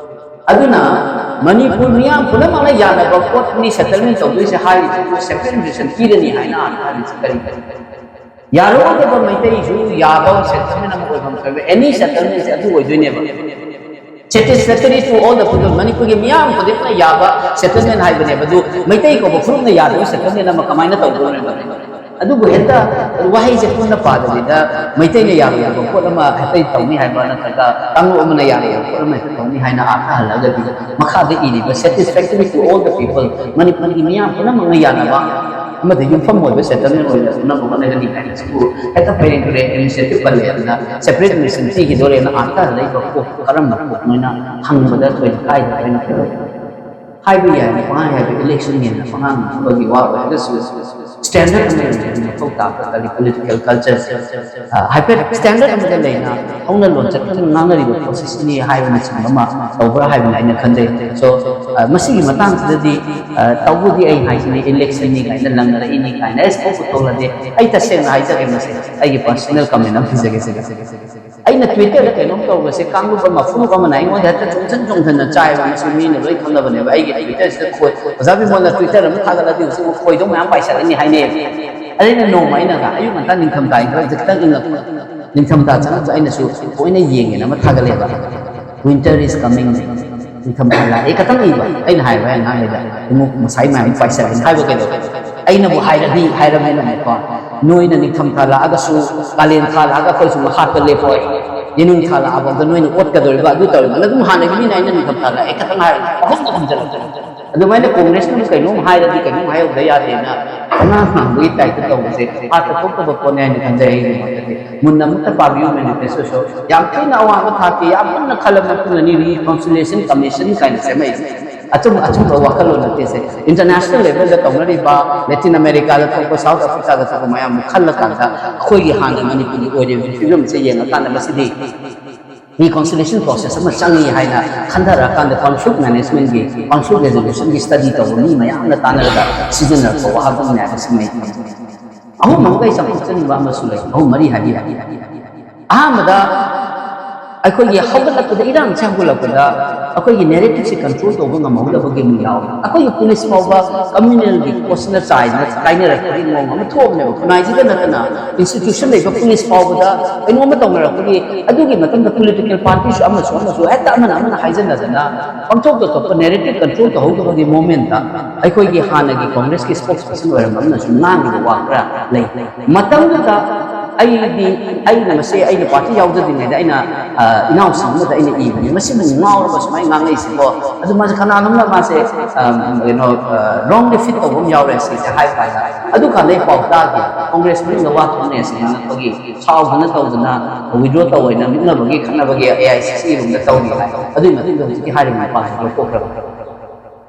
ꯑꯗꯨꯅ ꯃꯅꯤꯄꯨꯔ ꯃꯤꯌꯥꯝ ꯄꯨꯝꯅꯃꯛꯅ ꯌꯥꯅꯕ ꯄꯣꯠꯅꯤ ꯁꯦꯇꯜꯃꯦꯟ ꯇꯧꯗꯣꯏꯁꯦ ꯍꯥꯏꯔꯤꯁꯤꯕꯨ ꯁꯦꯄꯔꯦꯠ ꯔꯤꯖꯔꯕꯦꯁꯟ ꯄꯤꯔꯅꯤ ꯍꯥꯏꯅ ꯍꯥꯏꯔꯤꯁꯤ ꯀꯔꯤꯒꯤꯅꯣ? ꯌꯥꯔꯣꯏꯗꯕ ꯃꯩꯇꯩꯁꯨ ꯌꯥꯕ ꯁꯦꯇꯜꯃꯦꯟ ꯑꯃ ꯑꯣꯏꯐꯝ ꯊꯣꯛꯏꯕ ꯑꯦꯅꯤ ꯁꯦꯇꯜꯃꯦꯟꯁꯦ ꯑꯗꯨ ꯑꯣꯏꯗꯣꯏꯅꯦꯕ꯫ Satisfactory to all the people, ꯃꯅꯤꯄꯨꯔꯒꯤ ꯃꯤꯌꯥꯝ ꯈꯨꯗꯤꯡꯃꯛꯅ ꯌꯥꯕ ꯁꯦꯇꯜꯃꯦꯟ ꯍꯥꯏꯕꯅꯦꯕ꯫ ꯑꯗꯨ ꯃꯩꯇꯩ ꯀꯧꯕ ꯐꯨꯔꯨꯞꯅ ꯌꯥꯗꯕ ꯁꯦꯇꯜꯃꯦꯟ ꯑꯃ ꯀꯃꯥꯏꯅ ꯇꯧꯗꯣꯏꯅꯣ? ꯑꯗꯨꯕꯨ ꯍꯦꯛꯇ ꯋꯥꯍꯩꯁꯦ ꯄꯨꯟꯅ ꯄꯥꯗꯕꯤꯗ ꯃꯩꯇꯩꯅ ꯌꯥꯔꯣꯏꯗꯕ ꯄꯣꯠ ꯑꯃ ꯍꯦꯛꯇ ꯇꯧꯅꯤ ꯍꯥꯏꯕ ꯅꯠꯇ꯭ꯔꯒ ꯀꯥꯡꯂꯨꯞ ꯑꯃꯅ ꯌꯥꯔꯣꯏꯗꯕ ꯄꯣꯠ ꯑꯃ ꯍꯦꯛꯇ ꯇꯧꯅꯤ ꯍꯥꯏꯅ ꯑꯥꯔꯊ ꯍꯜꯂꯒꯗꯤ ꯃꯈꯥꯗ ꯏꯔꯤꯕ satisfactory to all the people, ꯃꯅꯤꯄꯨꯔꯒꯤ ꯃꯤꯌꯥꯝ ꯄꯨꯝꯅꯃꯛꯅ ꯌꯥꯅꯕ ꯑꯃꯗ ꯌꯨꯝꯐꯝ ꯑꯣꯏꯕ ꯁꯦꯇꯜꯃꯦꯟ ꯑꯣꯏꯅ ꯎꯅꯕ ꯍꯣꯠꯅꯒꯅꯤ ꯍꯥꯏꯕꯁꯤꯕꯨ ꯍꯦꯛꯇ ꯐꯩꯔꯦꯡ ꯇꯨꯔꯦꯡ ꯑꯦꯗꯃꯤꯅꯤꯁꯇ꯭ꯔꯦꯇꯤꯚ ꯄꯜꯂꯦ ꯑꯗꯨꯅ ꯁꯦꯄꯔꯦꯠ ꯑꯦꯗꯃꯤꯅꯤꯁꯇ꯭ꯔꯦꯁꯟ ꯄꯤꯈꯤꯗꯣꯔꯦꯅ ꯑꯥꯔꯊ ꯍꯜꯂꯛꯏꯕ ꯀꯣꯛ ꯀꯔꯝꯕ ꯀꯣꯛꯅꯣꯅ ꯍꯪꯕꯗ ꯊꯣꯏꯅ ꯀꯥꯏꯗꯕ ꯑꯩꯅ ꯈꯜꯂꯤ꯫ ꯍꯥꯏꯕ ꯌꯥꯏ, ꯄꯉꯥꯡ ꯍꯥꯏꯕ ꯏꯂꯦꯛꯁꯟꯒꯤꯅ ꯄꯉꯥꯡ ꯑꯃꯒꯤ ꯋꯥ ꯑꯣꯏꯔꯒꯁꯨ ꯁ꯭ꯇꯦꯟꯗꯔꯠ ꯑꯃ ꯂꯩꯕ ꯃꯊꯧ ꯇꯥꯕ ꯀꯔꯤ ꯄꯣꯂꯤꯇꯤꯀꯦꯜ ꯀꯜꯆꯔꯁꯦ ꯍꯥꯏꯐꯦꯠ ꯁ꯭ꯇꯦꯟꯗꯔꯠ ꯑꯃꯗ ꯂꯩꯅ ꯍꯧꯅ ꯂꯣꯟꯆꯠ ꯑꯃ ꯉꯥꯡꯅꯔꯤꯕ ꯄ꯭ꯔꯣꯁꯦꯁꯅꯤ ꯍꯥꯏꯕꯅꯆꯤꯡꯕ ꯑꯃ ꯇꯧꯕ꯭ꯔꯥ ꯍꯥꯏꯕꯅ ꯑꯩꯅ ꯈꯟꯖꯩ꯫ ꯁꯣ ꯃꯁꯤꯒꯤ ꯃꯇꯥꯡꯁꯤꯗꯗꯤ ꯇꯧꯕꯗꯤ ꯑꯩ ꯍꯥꯏꯁꯤꯅꯤ, ꯏꯂꯦꯛꯁꯟꯅꯤ ꯀꯥꯏꯅ ꯂꯪꯅꯔꯛꯏꯅꯤ ꯀꯥꯏꯅ ꯑꯩ ꯁꯨꯛꯄꯨ ꯊꯣꯛꯂꯗꯦ꯫ ꯑꯩ ꯇꯁꯦꯡꯅ ꯍꯥꯏꯖꯒꯦ, ꯃꯁꯤ ꯑꯩꯒꯤ ꯄꯔꯁꯣꯅꯦꯜ ꯀꯃꯦꯟ ꯑꯃ ꯄꯤꯖꯒꯦ ꯁꯤꯗ꯫ ꯑꯩꯅ ꯇ꯭ꯋꯤꯇꯔꯗ ꯀꯩꯅꯣꯝ ꯇꯧꯕꯁꯦ ꯀꯥꯡꯂꯨꯞ ꯑꯃ ꯐꯨꯔꯨꯞ ꯑꯃꯅ ꯑꯩꯉꯣꯟꯗ ꯍꯦꯛꯇ ꯆꯣꯡꯁꯤꯟ ꯆꯣꯡꯁꯤꯟꯅ ꯆꯥꯏꯕ, ꯃꯁꯤ ꯃꯤꯅ ꯂꯣꯏ ꯈꯪꯅꯕꯅꯦꯕ꯫ ꯑꯩꯒꯤ ꯇ꯭ꯋꯤꯇꯔꯁꯤꯗ ꯈꯣꯏ, ꯑꯣꯖꯥ ꯕꯤꯃꯣꯜꯅ ꯇ꯭ꯋꯤꯇꯔ ꯑꯃ ꯊꯥꯒꯠꯂꯗꯤ ꯍꯧꯖꯤꯛ ꯈꯣꯏꯗꯧ ꯃꯌꯥꯝ ꯄꯥꯏꯁꯜꯂꯅꯤ ꯍꯥꯏꯅꯩꯌꯦꯕ꯫ ꯑꯗꯩꯅ ꯅꯣꯡꯃ ꯑꯩꯅ ꯑꯌꯨꯛ ꯉꯟꯇꯥ ꯅꯤꯡꯊꯝꯊꯥ ꯏꯪꯈꯠꯂꯛꯄꯁꯦ ꯈꯤꯇꯪ ꯏꯪꯉꯛꯄ, ꯅꯤꯡꯊꯝꯊꯥ ꯆꯪꯉꯛꯄ ꯑꯩꯅꯁꯨ ꯊꯑꯣꯏꯅ ꯌꯦꯡꯒꯦꯅ ꯑꯃ ꯊꯥꯒꯠꯂꯦꯕ꯫ Winter is coming, ꯅꯤꯡꯊꯝꯊꯥ ꯂꯥꯛꯑꯦ ꯈꯛꯇꯪ ꯏꯕ ꯑꯩꯅ ꯍꯥꯏꯕ ꯑꯉꯥꯡꯈꯩꯗ꯫ ꯑꯃꯨꯛ ꯉꯁꯥꯏ ꯃꯌꯥꯝ ꯄꯥꯏꯁꯜꯂꯦ ꯍꯥꯏꯕ ꯀꯩꯗꯧꯕ? ꯑꯩꯅꯕꯨ ꯍꯥꯏꯔꯗꯤ ꯍꯥꯏꯔꯕꯅꯤꯅꯀꯣ, ꯅꯣꯏꯅ ꯅꯤꯡꯊꯝꯊꯥ ꯂꯥꯛꯑꯒꯁꯨ ꯀꯥꯂꯦꯟ ꯊꯥ ꯂꯥꯛꯑꯒ ꯑꯩꯈꯣꯏꯁꯨ ꯍꯥꯠꯄ ꯂꯦꯞꯄꯣꯏ꯫ ꯌꯦꯅꯨꯡ ꯊꯥ ꯂꯥꯛꯑꯐꯥꯎꯗ ꯅꯣꯏꯅ ꯑꯣꯠꯀꯗꯧꯔꯤꯕ, ꯑꯗꯨ ꯇꯧꯔꯤꯕ, ꯑꯗꯨꯝ ꯍꯥꯟꯅꯒꯤ ꯃꯤꯅ ꯑꯩꯅ ꯅꯤꯡꯊꯝ ꯊꯥ ꯂꯥꯛꯑꯦ ꯈꯛꯇꯪ ꯍꯥꯏꯔꯒ ꯄꯪꯈꯨꯝꯗ ꯈꯨꯝꯖꯜꯂꯛꯄ꯫ ꯑꯗꯨꯃꯥꯏꯅ ꯀꯣꯡꯒ꯭ꯔꯦꯁꯅ ꯀꯩꯅꯣꯝ ꯍꯥꯏꯔꯗꯤ ꯀꯩꯅꯣꯝ ꯍꯥꯏꯍꯧꯗ ꯌꯥꯗꯦꯅ ꯑꯉꯥꯡ ꯉꯥꯡꯕꯒꯤ ꯇꯥꯏꯞꯇ ꯇꯧꯕꯁꯦ ꯍꯥꯠꯇ ꯊꯣꯛꯇꯕ ꯄꯣꯠꯅꯤ ꯍꯥꯏꯅ ꯈꯟꯖꯩ꯫ ꯑꯩꯒꯤ ꯃꯣꯠꯇꯗꯤ ꯃꯨꯟꯅ ꯑꯃꯨꯛꯇ ꯄꯥꯕꯤꯌꯨ ꯃꯦꯅꯤꯐꯦꯁꯇꯣꯁꯨ꯫ ꯌꯥꯝ ꯊꯤꯅ ꯑꯋꯥꯡꯕ ꯊꯥꯛꯀꯤ ꯌꯥꯝ ꯃꯨꯟꯅ ꯈꯜꯂꯕ ꯃꯇꯨꯡꯗꯅꯤ ꯔꯤꯀꯣꯟꯁꯤꯂꯤꯌꯦꯁꯟ ꯀꯃꯤꯁꯟ ꯀꯥꯏꯅ ꯁꯦꯝꯃꯛꯏꯁꯦ꯫ ꯑꯆꯨꯝ ꯑꯆꯨꯝꯕ ꯋꯥꯈꯜꯂꯣꯟ ꯅꯠꯇꯦ ꯁꯦ꯫ ꯏꯟꯇꯔꯅꯦꯁꯅꯦꯜ ꯂꯦꯚꯦꯜꯗ ꯇꯧꯅꯔꯤꯕ ꯂꯦꯇꯤꯟ ꯑꯃꯦꯔꯤꯀꯥꯗ ꯊꯣꯛꯄ, ꯁꯥꯎꯠ ꯑꯐ꯭ꯔꯤꯀꯥꯗ ꯊꯣꯛꯄ ꯃꯌꯥꯝꯗꯨ ꯈꯜꯂꯀꯥꯟꯗ ꯑꯩꯈꯣꯏꯒꯤ ꯍꯥꯟꯅ ꯃꯅꯤꯄꯨꯔꯒꯤ ꯑꯣꯏꯔꯤꯕ ꯐꯤꯕꯝꯁꯦ ꯌꯦꯡꯉꯀꯥꯟꯗ ꯃꯁꯤꯗꯤ ꯔꯤꯀꯣꯟꯁꯤꯂꯤꯌꯦꯁꯟ ꯄ꯭ꯔꯣꯁꯦꯁ ꯑꯃ ꯆꯪꯉꯤ ꯍꯥꯏꯅ ꯈꯟꯊꯔꯛꯑꯀꯥꯟꯗ ꯀꯣꯟꯐ꯭ꯂꯤꯛ ꯃꯦꯅꯦꯖꯃꯦꯟꯒꯤ, ꯀꯣꯟꯐ꯭ꯂꯤꯛ ꯔꯦꯖꯣꯂꯨꯁꯟꯒꯤ ꯁ꯭ꯇꯗꯤ ꯇꯧꯕ ꯃꯤ ꯃꯌꯥꯝꯅ ꯇꯥꯟꯅꯔꯒ ꯁꯤꯖꯤꯟꯅꯔꯛꯄ ꯋꯥꯍꯪꯅꯤ ꯍꯥꯏꯕꯁꯤꯃ ꯑꯩ ꯊꯝꯖꯒꯦ꯫ ꯑꯍꯨꯝ ꯑꯃꯒ ꯑꯩ ꯆꯥꯎꯊꯣꯛꯆꯅꯤꯡꯕ ꯑꯃꯁꯨ ꯂꯩ꯫ ꯑꯍꯨꯝ ꯃꯔꯤ ꯍꯥꯏꯕꯤꯔꯛꯑꯒꯦ꯫ ꯑꯍꯥꯟꯕꯗ, ꯑꯩꯈꯣꯏꯒꯤ ꯍꯧꯒꯠꯂꯛꯄꯗ, ꯏꯔꯥꯡꯁꯦ ꯍꯧꯒꯠꯂꯛꯄꯗ ꯑꯩꯈꯣꯏꯒꯤ ꯅꯦꯔꯦꯇꯤꯞꯁꯦ ꯀꯟꯇ꯭ꯔꯣꯜ ꯇꯧꯕ ꯉꯝꯍꯧꯗꯕꯒꯤ ꯑꯃꯨꯛ ꯌꯥꯎꯏ꯫ ꯑꯩꯈꯣꯏꯒꯤ ꯄꯨꯂꯤꯁ ꯐꯥꯎꯕ ꯀꯝꯃ꯭ꯌꯨꯅꯦꯜꯒꯤ ꯀꯣꯔꯠꯁꯤꯅ ꯆꯥꯏꯗꯅ ꯀꯥꯏꯅꯔꯛꯄꯒꯤ ꯃꯑꯣꯡ ꯑꯃ ꯊꯣꯛꯑꯕꯅꯦꯕ꯫ ꯈꯨꯟꯅꯥꯏꯁꯤꯗ ꯅꯠꯇꯅ ꯏꯟꯁꯇꯤꯇ꯭ꯌꯨꯁꯟ ꯂꯩꯕ ꯄꯨꯂꯤꯁ ꯐꯥꯎꯕꯗ ꯀꯩꯅꯣꯝꯃ ꯇꯧꯅꯔꯛꯄꯒꯤ, ꯑꯗꯨꯒꯤ ꯃꯇꯝꯗ ꯄꯣꯂꯤꯇꯤꯀꯦꯜ ꯄꯥꯔꯇꯤꯁꯨ ꯑꯃꯁꯨ ꯑꯃꯁꯨ ꯍꯦꯛꯇ ꯑꯃꯅ ꯑꯃꯅ ꯍꯥꯏꯖꯟꯅꯗꯅ ꯄꯪꯊꯣꯛꯇ ꯊꯣꯛꯄ ꯅꯦꯔꯦꯇꯤꯞ ꯀꯟꯇ꯭ꯔꯣꯜ ꯇꯧꯍꯧꯗꯕꯒꯤ ꯃꯣꯃꯦꯟꯠꯇ ꯑꯩꯈꯣꯏꯒꯤ ꯍꯥꯟꯅꯒꯤ ꯀꯣꯡꯒ꯭ꯔꯦꯁꯀꯤ ꯁ꯭ꯄꯣꯛꯁ ꯄꯔꯁꯟ ꯑꯣꯏꯔꯝꯕ ꯑꯃꯅꯁꯨ ꯉꯥꯡꯉꯤꯕ ꯋꯥ ꯈꯔ ꯂꯩ꯫ ꯃꯇꯝꯗꯨꯗ ꯑꯩꯗꯤ, ꯑꯩꯅ ꯃꯁꯤ ꯑꯩꯅ ꯄꯥꯔꯇꯤ ꯌꯥꯎꯖꯗ꯭ꯔꯤꯉꯩꯗ ꯑꯩꯅ, ꯑ, ꯏꯅꯥꯎꯁꯤꯡ ꯑꯃꯗ ꯑꯩꯅ ꯏꯕꯅꯤ, "ꯃꯁꯤꯕꯨ ꯉꯥꯎꯔꯕ ꯁꯨꯃꯥꯏꯅ ꯉꯥꯡꯉꯛꯏꯁꯤꯕꯣ?" ꯑꯗꯨ ꯃꯥꯁꯦ ꯀꯅꯥꯅꯣꯝꯅ ꯃꯥꯁꯦ, ꯑ, ꯀꯩꯅꯣ, ꯑ, ꯔꯣꯡꯂꯤ ꯐꯤꯠ ꯇꯧꯕ ꯑꯃ ꯌꯥꯎꯔꯦ ꯁꯤꯁꯦ ꯍꯥꯏꯕ ꯀꯥꯟꯗ, ꯑꯗꯨꯀꯥꯟꯗ ꯑꯩ ꯄꯥꯎ ꯇꯥꯈꯤ, ꯀꯣꯡꯒ꯭ꯔꯦꯁ ꯃꯅꯨꯡꯗ ꯋꯥ ꯊꯣꯛꯅꯩ ꯑꯁꯤ ꯉꯥꯡꯉꯛꯄꯒꯤ ꯁꯥꯎꯗꯅ ꯇꯧꯗꯅ ꯋꯤꯗ꯭ꯔꯣ ꯇꯧꯋꯦꯅ ꯃꯨꯛꯅꯕꯒꯤ ꯈꯠꯅꯕꯒꯤ ꯑꯦ ꯑꯥꯏ ꯁꯤ ꯁꯤ ꯔꯨꯝꯗ ꯇꯧꯔꯤ ꯍꯥꯏ꯫ ꯑꯗꯨꯒꯤ ꯃꯇꯨꯡꯗ ꯍꯧꯖꯤꯛꯀꯤ ꯍꯥꯏꯔꯤꯕ ꯅꯨꯄꯥꯁꯤ ꯂꯧꯊꯣꯛꯈ꯭ꯔꯕ꯫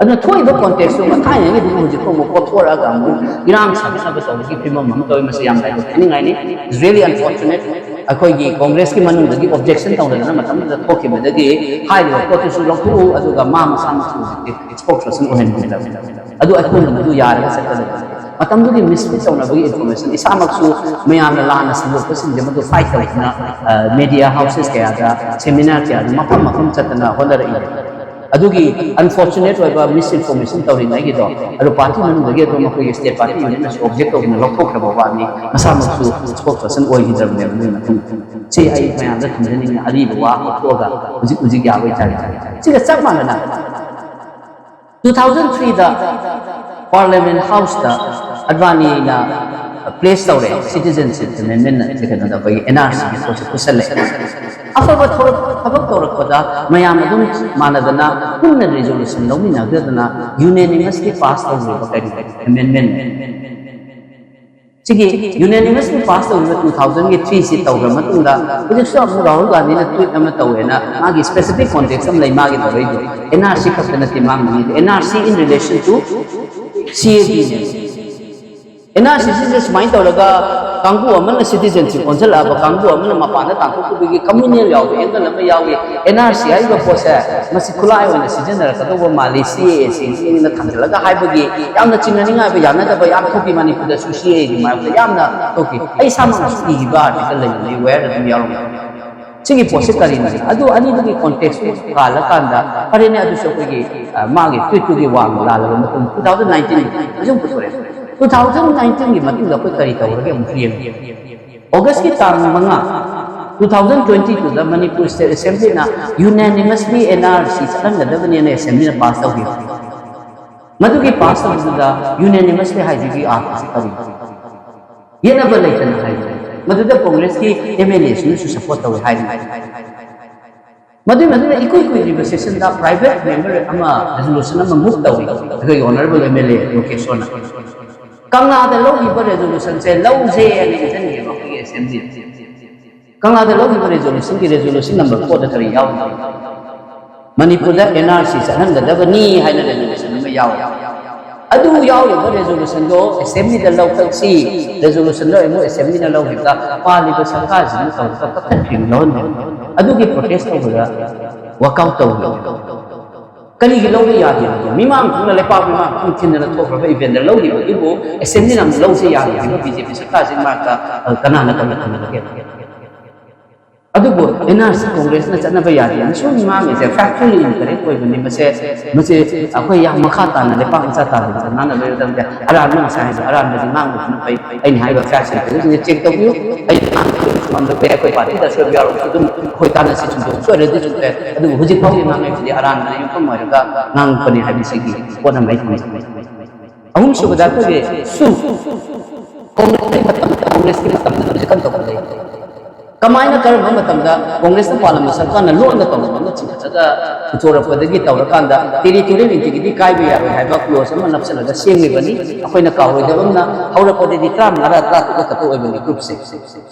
ꯑꯗꯨꯅ ꯊꯣꯛꯏꯕ ꯀꯣꯟꯇꯦꯛꯁꯇꯨ ꯊꯥꯏꯅꯉꯩꯗꯒꯤ ꯍꯧꯖꯤꯛ ꯐꯥꯎꯕ ꯀꯣꯠꯊꯣꯔꯛꯑꯒ ꯑꯃꯨꯛ ꯏꯔꯥꯡ ꯁꯥꯒꯠꯅꯕ ꯇꯧꯕꯒꯤ ꯐꯤꯕꯝ ꯑꯃ ꯇꯧꯋꯤ꯫ ꯃꯁꯤ ꯌꯥꯝꯅ ꯍꯥꯏꯅꯤꯡꯉꯥꯏꯅꯤ꯫ It's really unfortunate꯫ ꯑꯩꯈꯣꯏꯒꯤ ꯀꯣꯡꯒ꯭ꯔꯦꯁꯀꯤ ꯃꯅꯨꯡꯗꯒꯤ ꯑꯣꯕꯖꯦꯛꯁꯟ ꯇꯧꯅꯗꯅ ꯃꯇꯝꯗꯨꯗ ꯊꯣꯛꯈꯤꯕꯗꯒꯤ ꯍꯥꯏꯔꯤꯕ ꯄꯣꯠꯇꯨꯁꯨ ꯂꯧꯊꯣꯛꯎ, ꯑꯗꯨꯒ ꯃꯥ ꯃꯁꯥꯃꯛꯁꯨ ꯍꯧꯖꯤꯛꯇꯤ ꯁ꯭ꯄꯣꯛꯁ ꯄꯔꯁꯟ ꯑꯣꯏꯍꯟꯕꯤꯗꯕ꯫ ꯑꯗꯨ ꯑꯩꯈꯣꯏꯅ ꯃꯗꯨ ꯌꯥꯔꯒ ꯆꯠꯀꯗꯕꯅꯤ꯫ ꯃꯇꯝꯗꯨꯒꯤ ꯃꯤꯁꯂꯤꯠ ꯇꯧꯅꯕꯒꯤ ꯏꯟꯐꯣꯔꯃꯦꯁꯟ ꯏꯁꯥꯃꯛꯁꯨ ꯃꯌꯥꯝꯅ ꯂꯥꯟꯅ ꯁꯟꯗꯣꯛꯄꯁꯤꯡꯁꯦ ꯃꯗꯨ ꯐꯥꯏꯠ ꯇꯧꯗꯨꯅ, ꯑ, ꯃꯦꯗꯤꯌꯥ ꯍꯥꯎꯁꯦꯁ ꯀꯌꯥꯗ, ꯁꯦꯃꯤꯅꯥꯔ ꯀꯌꯥꯗ ꯃꯐꯝ ꯃꯐꯝ ꯆꯠꯇꯅ ꯍꯣꯠꯅꯔꯛꯏ꯫ ꯑꯗꯨꯒꯤ ꯑꯟꯐꯣꯔꯆꯨꯅꯦꯠ ꯑꯣꯏꯕ ꯃꯤꯁꯏꯟꯐꯣꯔꯃꯦꯁꯟ ꯇꯧꯔꯤꯉꯩꯒꯤꯗꯣ, ꯑꯗꯣ ꯄꯥꯔꯇꯤ ꯃꯅꯨꯡꯗꯒꯤ ꯑꯗꯨꯝ ꯑꯩꯈꯣꯏꯒꯤ ꯁ꯭ꯇꯦꯠ ꯄꯥꯔꯇꯤ ꯌꯨꯅꯤꯠꯅꯁꯨ ꯑꯣꯕꯖꯦꯛ ꯇꯧꯗꯨꯅ ꯂꯧꯊꯣꯛꯈ꯭ꯔꯕ ꯋꯥꯅꯤ, ꯃꯁꯥꯃꯛꯁꯨ ꯁ꯭ꯄꯣꯛꯁ ꯄꯔꯁꯟ ꯑꯣꯏꯈꯤꯗ꯭ꯔꯕꯅꯦꯕ ꯑꯗꯨꯒꯤ ꯃꯇꯨꯡꯗ꯫ ꯁꯤ ꯑꯩ ꯃꯌꯥꯝꯗ ꯊꯝꯖꯅꯤꯡꯉꯤ, ꯑꯔꯤꯕ ꯋꯥ ꯂꯧꯊꯣꯛꯑꯒ ꯍꯧꯖꯤꯛ ꯍꯧꯖꯤꯛ ꯌꯥꯕꯒꯤ ꯆꯥꯡ꯫ ꯁꯤꯒ ꯆꯞ ꯃꯥꯟꯅꯅ two thousand three ꯗ ꯄꯥꯔꯂꯤꯌꯥꯃꯦꯟ ꯍꯥꯎꯁꯇ ꯑꯗ꯭ꯋꯥꯅꯤꯅ ꯄ꯭ꯂꯦꯁ ꯇꯧꯔꯦ, ꯁꯤꯇꯤꯖꯦꯟꯁꯤꯞ ꯑꯦꯃꯦꯟꯃꯦꯟꯠꯅ ꯀꯩꯅꯣꯗ ꯑꯩꯈꯣꯏꯒꯤ ꯑꯦꯟ ꯑꯥꯔ ꯁꯤꯒꯤ ꯄꯣꯠꯁꯦ ꯄꯨꯁꯜꯂꯦ꯫ ꯑꯐꯕ ꯊꯕꯛ ꯊꯕꯛ ꯇꯧꯔꯛꯄꯗ ꯃꯌꯥꯝ ꯑꯗꯨꯝ ꯃꯥꯟꯅꯗꯅ ꯄꯨꯟꯅ ꯔꯤꯖꯣꯂꯨꯁꯟ ꯂꯧꯃꯤꯟꯅꯗꯅ ꯌꯨꯅꯦꯅꯤꯃꯁꯂꯤ ꯄꯥꯁ ꯇꯧꯈꯤꯕ ꯀꯩꯅꯣ ꯑꯦꯃꯦꯟꯃꯦꯟꯠ꯫ ꯁꯤꯒꯤ ꯌꯨꯅꯦꯅꯤꯃꯁꯂꯤ ꯄꯥꯁ ꯇꯧꯈꯤꯕ ꯇꯨ ꯊꯥꯎꯖꯟꯒꯤ ꯊ꯭ꯔꯤꯁꯤ ꯇꯧꯈ꯭ꯔ ꯃꯇꯨꯡꯗ ꯍꯧꯖꯤꯛꯁꯨ ꯑꯃꯨꯛ ꯔꯥꯍꯨꯜ ꯒꯥꯟꯙꯤꯅ ꯇ꯭ꯋꯤꯠ ꯑꯃ ꯇꯧꯋꯦꯅ ꯃꯥꯒꯤ ꯁ꯭ꯄꯦꯁꯤꯐꯤꯛ ꯀꯣꯟꯇꯦꯛꯁ ꯑꯃ ꯂꯩ ꯃꯥꯒꯤ ꯇꯧꯔꯛꯏꯗꯣ꯫ ꯑꯦꯟ ꯑꯥꯔ ꯁꯤ ꯈꯛꯇ ꯅꯠꯇꯦ ꯃꯥ ꯉꯥꯡꯉꯤꯗꯣ, N R C in relation to C A T ꯅꯦ꯫ ꯑꯦꯟ ꯑꯥꯔ ꯁꯤꯁꯤꯗ ꯁꯨꯃꯥꯏꯅ ꯇꯧꯔꯒ ꯀꯥꯡꯕꯨ ꯑꯃꯅ ꯁꯤꯇꯤꯖꯦꯟꯁꯤꯞ ꯑꯣꯟꯁꯤꯜꯂꯛꯑꯕ, ꯀꯥꯡꯕꯨ ꯑꯃꯅ ꯃꯄꯥꯟꯗ ꯇꯥꯟꯊꯣꯛꯈꯤꯕꯒꯤ ꯀꯝꯃ꯭ꯌꯨꯅꯦꯜ ꯌꯥꯎꯕ ꯑꯦꯡꯒꯜ ꯑꯃ ꯌꯥꯎꯏ꯫ ꯑꯦꯟ ꯑꯥꯔ ꯁꯤ ꯍꯥꯏꯔꯤꯕ ꯄꯣꯠꯁꯦ ꯃꯁꯤ ꯈꯨꯠꯂꯥꯏ ꯑꯣꯏꯅ ꯁꯤꯖꯤꯟꯅꯔꯛꯀꯗꯧꯕ ꯃꯥꯜꯂꯤ, ꯁꯤ ꯑꯦ ꯑꯦ ꯁꯤꯅ ꯊꯝꯖꯤꯜꯂꯒ ꯍꯥꯏꯕꯒꯤ ꯌꯥꯝꯅ ꯆꯤꯡꯅꯅꯤꯡꯉꯥꯏ ꯑꯣꯏꯕ ꯌꯥꯅꯗꯕ ꯌꯥꯝ ꯊꯣꯛꯈꯤ꯫ ꯃꯅꯤꯄꯨꯔꯗꯁꯨ ꯁꯤ ꯑꯦ ꯑꯦꯒꯤ ꯃꯔꯛꯇ ꯌꯥꯝꯅ ꯊꯣꯛꯈꯤ꯫ ꯑꯩ ꯏꯁꯥꯃꯛꯅꯁꯨ ꯏꯈꯤꯕ ꯑꯥꯔꯇꯤꯀꯜ ꯂꯩꯕꯅꯤ, ꯋꯦꯌꯔꯗ ꯑꯗꯨꯝ ꯌꯥꯎꯔꯝꯒꯅꯤ꯫ ꯁꯤꯒꯤ ꯄꯣꯠꯁꯤ ꯀꯔꯤꯅꯣ? ꯑꯗꯨ ꯑꯅꯤꯗꯨꯒꯤ ꯀꯣꯟꯇꯦꯛꯁꯇꯨ ꯀꯥꯜꯂꯀꯥꯟꯗ ꯐꯔꯦꯅꯦ, ꯑꯗꯨꯁꯨ ꯑꯩꯈꯣꯏꯒꯤ, ꯑ, ꯃꯥꯒꯤ ꯇ꯭ꯋꯤꯠꯇꯨꯒꯤ ꯋꯥꯡꯃ ꯂꯥꯜꯂꯕ ꯃꯇꯨꯡ ꯇꯨ ꯊꯥꯎꯖꯟ ꯅꯥꯏꯟꯇꯤꯟ ꯑꯗꯨꯝ ꯄꯨꯊꯣꯔꯛꯑꯦ꯫ ꯇꯨ ꯊꯥꯎꯖꯟ ꯅꯥꯏꯟꯇꯤꯟꯒꯤ ꯃꯇꯨꯡꯗ ꯑꯩꯈꯣꯏ ꯀꯔꯤ ꯇꯧꯔꯒꯦ ꯑꯃꯨꯛ ꯌꯦꯡꯉꯨ꯫ ꯑꯣꯒꯁꯀꯤ ꯇꯥꯡ ꯃꯉꯥ, ꯇꯨ ꯊꯥꯎꯖꯟ ꯇ꯭ꯋꯦꯟꯇꯤ ꯇꯨꯗ ꯃꯅꯤꯄꯨꯔ ꯁ꯭ꯇꯦꯠ ꯑꯦꯁꯦꯝꯕ꯭ꯂꯤꯅ ꯌꯨꯅꯦꯅꯤꯃꯁꯂꯤ ꯑꯦꯟ ꯑꯥꯔ ꯁꯤ ꯆꯠꯍꯟꯒꯗꯕꯅꯦꯅ ꯑꯦꯁꯦꯝꯕ꯭ꯂꯤꯅ ꯄꯥꯁ ꯇꯧꯈꯤꯕ꯫ ꯃꯗꯨꯒꯤ ꯄꯥꯁ ꯇꯧꯕꯗꯨꯗ ꯌꯨꯅꯦꯅꯤꯃꯁꯂꯤ ꯍꯥꯏꯁꯤꯒꯤ ꯑꯥꯔꯊꯁꯤ ꯀꯔꯤꯅꯣ? ꯌꯦꯠꯅꯕ ꯂꯩꯇꯅ ꯍꯥꯏꯕꯅꯤ꯫ ꯃꯗꯨꯗ ꯀꯣꯡꯒ꯭ꯔꯦꯁꯀꯤ ꯑꯦꯝ ꯑꯦꯜ ꯑꯦꯁꯤꯡꯅꯁꯨ ꯁꯄꯣꯔꯠ ꯇꯧꯏ ꯍꯥꯏꯔꯤ꯫ ꯃꯗꯨꯒꯤ ꯃꯇꯨꯡꯗ ꯏꯀꯨꯏ ꯀꯨꯏꯗ꯭ꯔꯤꯕ ꯁꯦꯁꯟꯗ ꯄ꯭ꯔꯥꯏꯚꯦꯠ ꯃꯦꯝꯕꯔ ꯑꯃ ꯔꯦꯖꯣꯂꯨꯁꯟ ꯑꯃ ꯃꯨꯚ ꯇꯧꯏ, ꯑꯩꯈꯣꯏꯒꯤ ꯑꯣꯅꯔꯦꯕꯜ ꯑꯦꯝ ꯑꯦꯜ ꯑꯦ ꯂꯣꯀꯦꯁꯣꯔꯅ꯫ ꯀꯪꯂꯥꯗ ꯂꯧꯈꯤꯕ ꯔꯦꯖꯣꯂꯨꯁꯟꯁꯦ ꯂꯧꯁꯦ ꯍꯥꯏꯅ ꯏꯟꯖꯟꯒꯦꯕ ꯑꯩꯈꯣꯏꯒꯤ ꯑꯦꯁꯦꯝꯕ꯭ꯂꯤ꯫ ꯀꯪꯂꯥꯗ ꯂꯧꯈꯤꯕ ꯔꯦꯖꯣꯂꯨꯁꯟꯒꯤ ꯔꯦꯖꯣꯂꯨꯁꯟ ꯅꯝꯕꯔ ꯐꯣꯔꯗ ꯀꯔꯤ ꯌꯥꯎꯔꯤ? ꯃꯅꯤꯄꯨꯔꯗ ꯑꯦꯟ ꯑꯥꯔ ꯁꯤ ꯆꯠꯍꯟꯒꯗꯕꯅꯤ ꯍꯥꯏꯅ ꯔꯦꯖꯣꯂꯨꯁꯟ ꯑꯃ ꯌꯥꯎꯔꯤ꯫ ꯑꯗꯨ ꯌꯥꯎꯔꯤꯕ ꯔꯦꯖꯣꯂꯨꯁꯟꯗꯣ ꯑꯦꯁꯦꯝꯕ꯭ꯂꯤꯗ ꯂꯧꯊꯣꯛꯁꯤ, ꯔꯦꯖꯣꯂꯨꯁꯟꯗꯣ ꯑꯃꯨꯛ ꯑꯦꯁꯦꯝꯕ꯭ꯂꯤꯅ ꯂꯧꯈꯤꯕꯗ ꯄꯥꯜꯂꯤꯕ ꯁꯔꯀꯥꯔꯁꯤꯅ ꯇꯧꯔꯒ ꯀꯛꯊꯠꯈ꯭ꯔꯤꯕ ꯂꯧꯍꯟꯕ꯫ ꯑꯗꯨꯒꯤ ꯄ꯭ꯔꯣꯇꯦꯁ ꯇꯧꯕꯗ ꯋꯥꯛꯑꯥꯎꯠ ꯇꯧꯈꯤꯕ꯫ ꯀꯔꯤꯒꯤ ꯂꯧꯕ ꯌꯥꯗꯦ? ꯃꯤꯃꯥꯡ ꯊꯣꯛꯅ, ꯂꯩꯄꯥꯛ ꯃꯤꯃꯥꯡ ꯊꯣꯛꯅ ꯊꯤꯟꯗꯅ ꯊꯣꯛꯈ꯭ꯔꯕ ꯏꯚꯦꯟꯗ ꯂꯧꯈꯤꯕꯗꯨꯕꯨ ꯑꯦꯁꯦꯝꯕ꯭ꯂꯤꯅ ꯑꯃꯨꯛ ꯂꯧꯁꯦ ꯌꯥꯗꯦ ꯍꯥꯏꯕ ꯕꯤ ꯖꯦ ꯄꯤ ꯁꯔꯀꯥꯔꯁꯤ ꯃꯔꯛꯇ, ꯑ, ꯀꯅꯥꯅ ꯀꯔꯤ ꯈꯟꯅꯒꯦ? ꯑꯗꯨꯕꯨ ꯑꯦꯟ ꯑꯥꯔ ꯁꯤ ꯀꯣꯡꯒ꯭ꯔꯦꯁꯅ ꯆꯠꯅꯕ ꯌꯥꯗꯦ꯫ ꯁꯨꯝ ꯉꯥꯡꯉꯤꯁꯦ ꯐꯦꯛꯆꯨꯋꯦꯜꯂꯤ ꯏꯟꯀꯔꯦꯛ ꯑꯣꯏꯕꯅꯤ꯫ ꯃꯁꯦ, ꯃꯁꯤ ꯑꯩꯈꯣꯏ ꯌꯥꯝ ꯃꯈꯥ ꯇꯥꯅ ꯂꯩꯄꯥꯛ ꯃꯆꯥ ꯇꯥꯕꯗ ꯉꯥꯡꯅꯕ ꯃꯇꯝꯗ ꯑꯔꯥꯟꯕ ꯉꯁꯥꯏ ꯍꯥꯏꯕ ꯑꯔꯥꯟꯕꯗꯤ ꯉꯥꯡꯕꯗꯨꯅ ꯐꯩ꯫ ꯑꯩꯅ ꯍꯥꯏꯕ ꯐꯦꯛꯁꯤꯡ ꯆꯦꯛ ꯇꯧꯕꯤꯌꯨ꯫ ꯑꯩꯅ ꯉꯥꯡꯕꯗꯨ ꯁꯣꯝꯗ ꯑꯩꯈꯣꯏ ꯄꯥꯔꯇꯤꯗ ꯑꯁꯣꯏꯕ ꯌꯥꯎꯔꯕꯁꯨ ꯑꯗꯨꯝ ꯑꯩꯈꯣꯏ ꯇꯥꯟꯅꯁꯤ꯫ ꯆꯨꯝꯊꯣꯛ ꯁꯣꯏꯔꯗꯤ ꯆꯨꯝꯊꯣꯛꯑꯦ꯫ ꯑꯗꯨꯕꯨ ꯍꯧꯖꯤꯛ ꯐꯥꯎꯒꯤ ꯉꯥꯡꯅꯔꯤꯕꯗꯤ ꯑꯔꯥꯟꯕꯅ ꯌꯨꯝꯐꯝ ꯑꯣꯏꯔꯒ ꯉꯥꯡꯉꯛꯄꯅꯤ ꯍꯥꯏꯕꯁꯤꯒꯤ ꯄꯣꯠ ꯑꯃ ꯑꯩ ꯊꯝꯖꯒꯦ꯫ ꯑꯍꯨꯝꯁꯨꯕꯗ ꯑꯩꯈꯣꯏꯒꯤ ꯁꯨ ꯀꯣꯡꯒ꯭ꯔꯦꯁꯀꯤ ꯃꯇꯝꯗ, ꯀꯣꯡꯒ꯭ꯔꯦꯁꯀꯤ ꯃꯇꯝꯗ ꯍꯧꯖꯤꯛ ꯀꯝꯗꯧꯕ ꯂꯩ? ꯀꯃꯥꯏꯅ, ꯀꯔꯝꯕ ꯃꯇꯝꯗ ꯀꯣꯡꯒ꯭ꯔꯦꯁꯅ ꯄꯥꯜꯂꯝꯕ ꯁꯔꯀꯥꯔꯅ ꯂꯣꯟꯅ ꯇꯧꯔꯝꯕ ꯑꯃ ꯆꯤꯡꯈꯠꯂꯒ ꯄꯨꯊꯣꯔꯛꯄꯗꯒꯤ ꯇꯧꯔꯀꯥꯟꯗ territorial integrity ꯀꯥꯏꯕ ꯌꯥꯔꯣꯏ ꯍꯥꯏꯕ ꯀ꯭ꯂꯣꯖ ꯑꯃ ꯅꯞꯁꯤꯜꯂꯒ ꯁꯦꯝꯈꯤꯕꯅꯤ? ꯑꯩꯈꯣꯏꯅ ꯀꯥꯎꯔꯣꯏꯗꯕ ꯑꯃꯅ, ꯍꯧꯔꯛꯄꯗꯗꯤ ꯇꯔꯥꯃꯉꯥ ꯇꯔꯥꯇꯔꯨꯛ ꯈꯛꯇ ꯑꯣꯏꯕꯅꯤ ꯒ꯭ꯔꯨꯞꯁꯦ꯫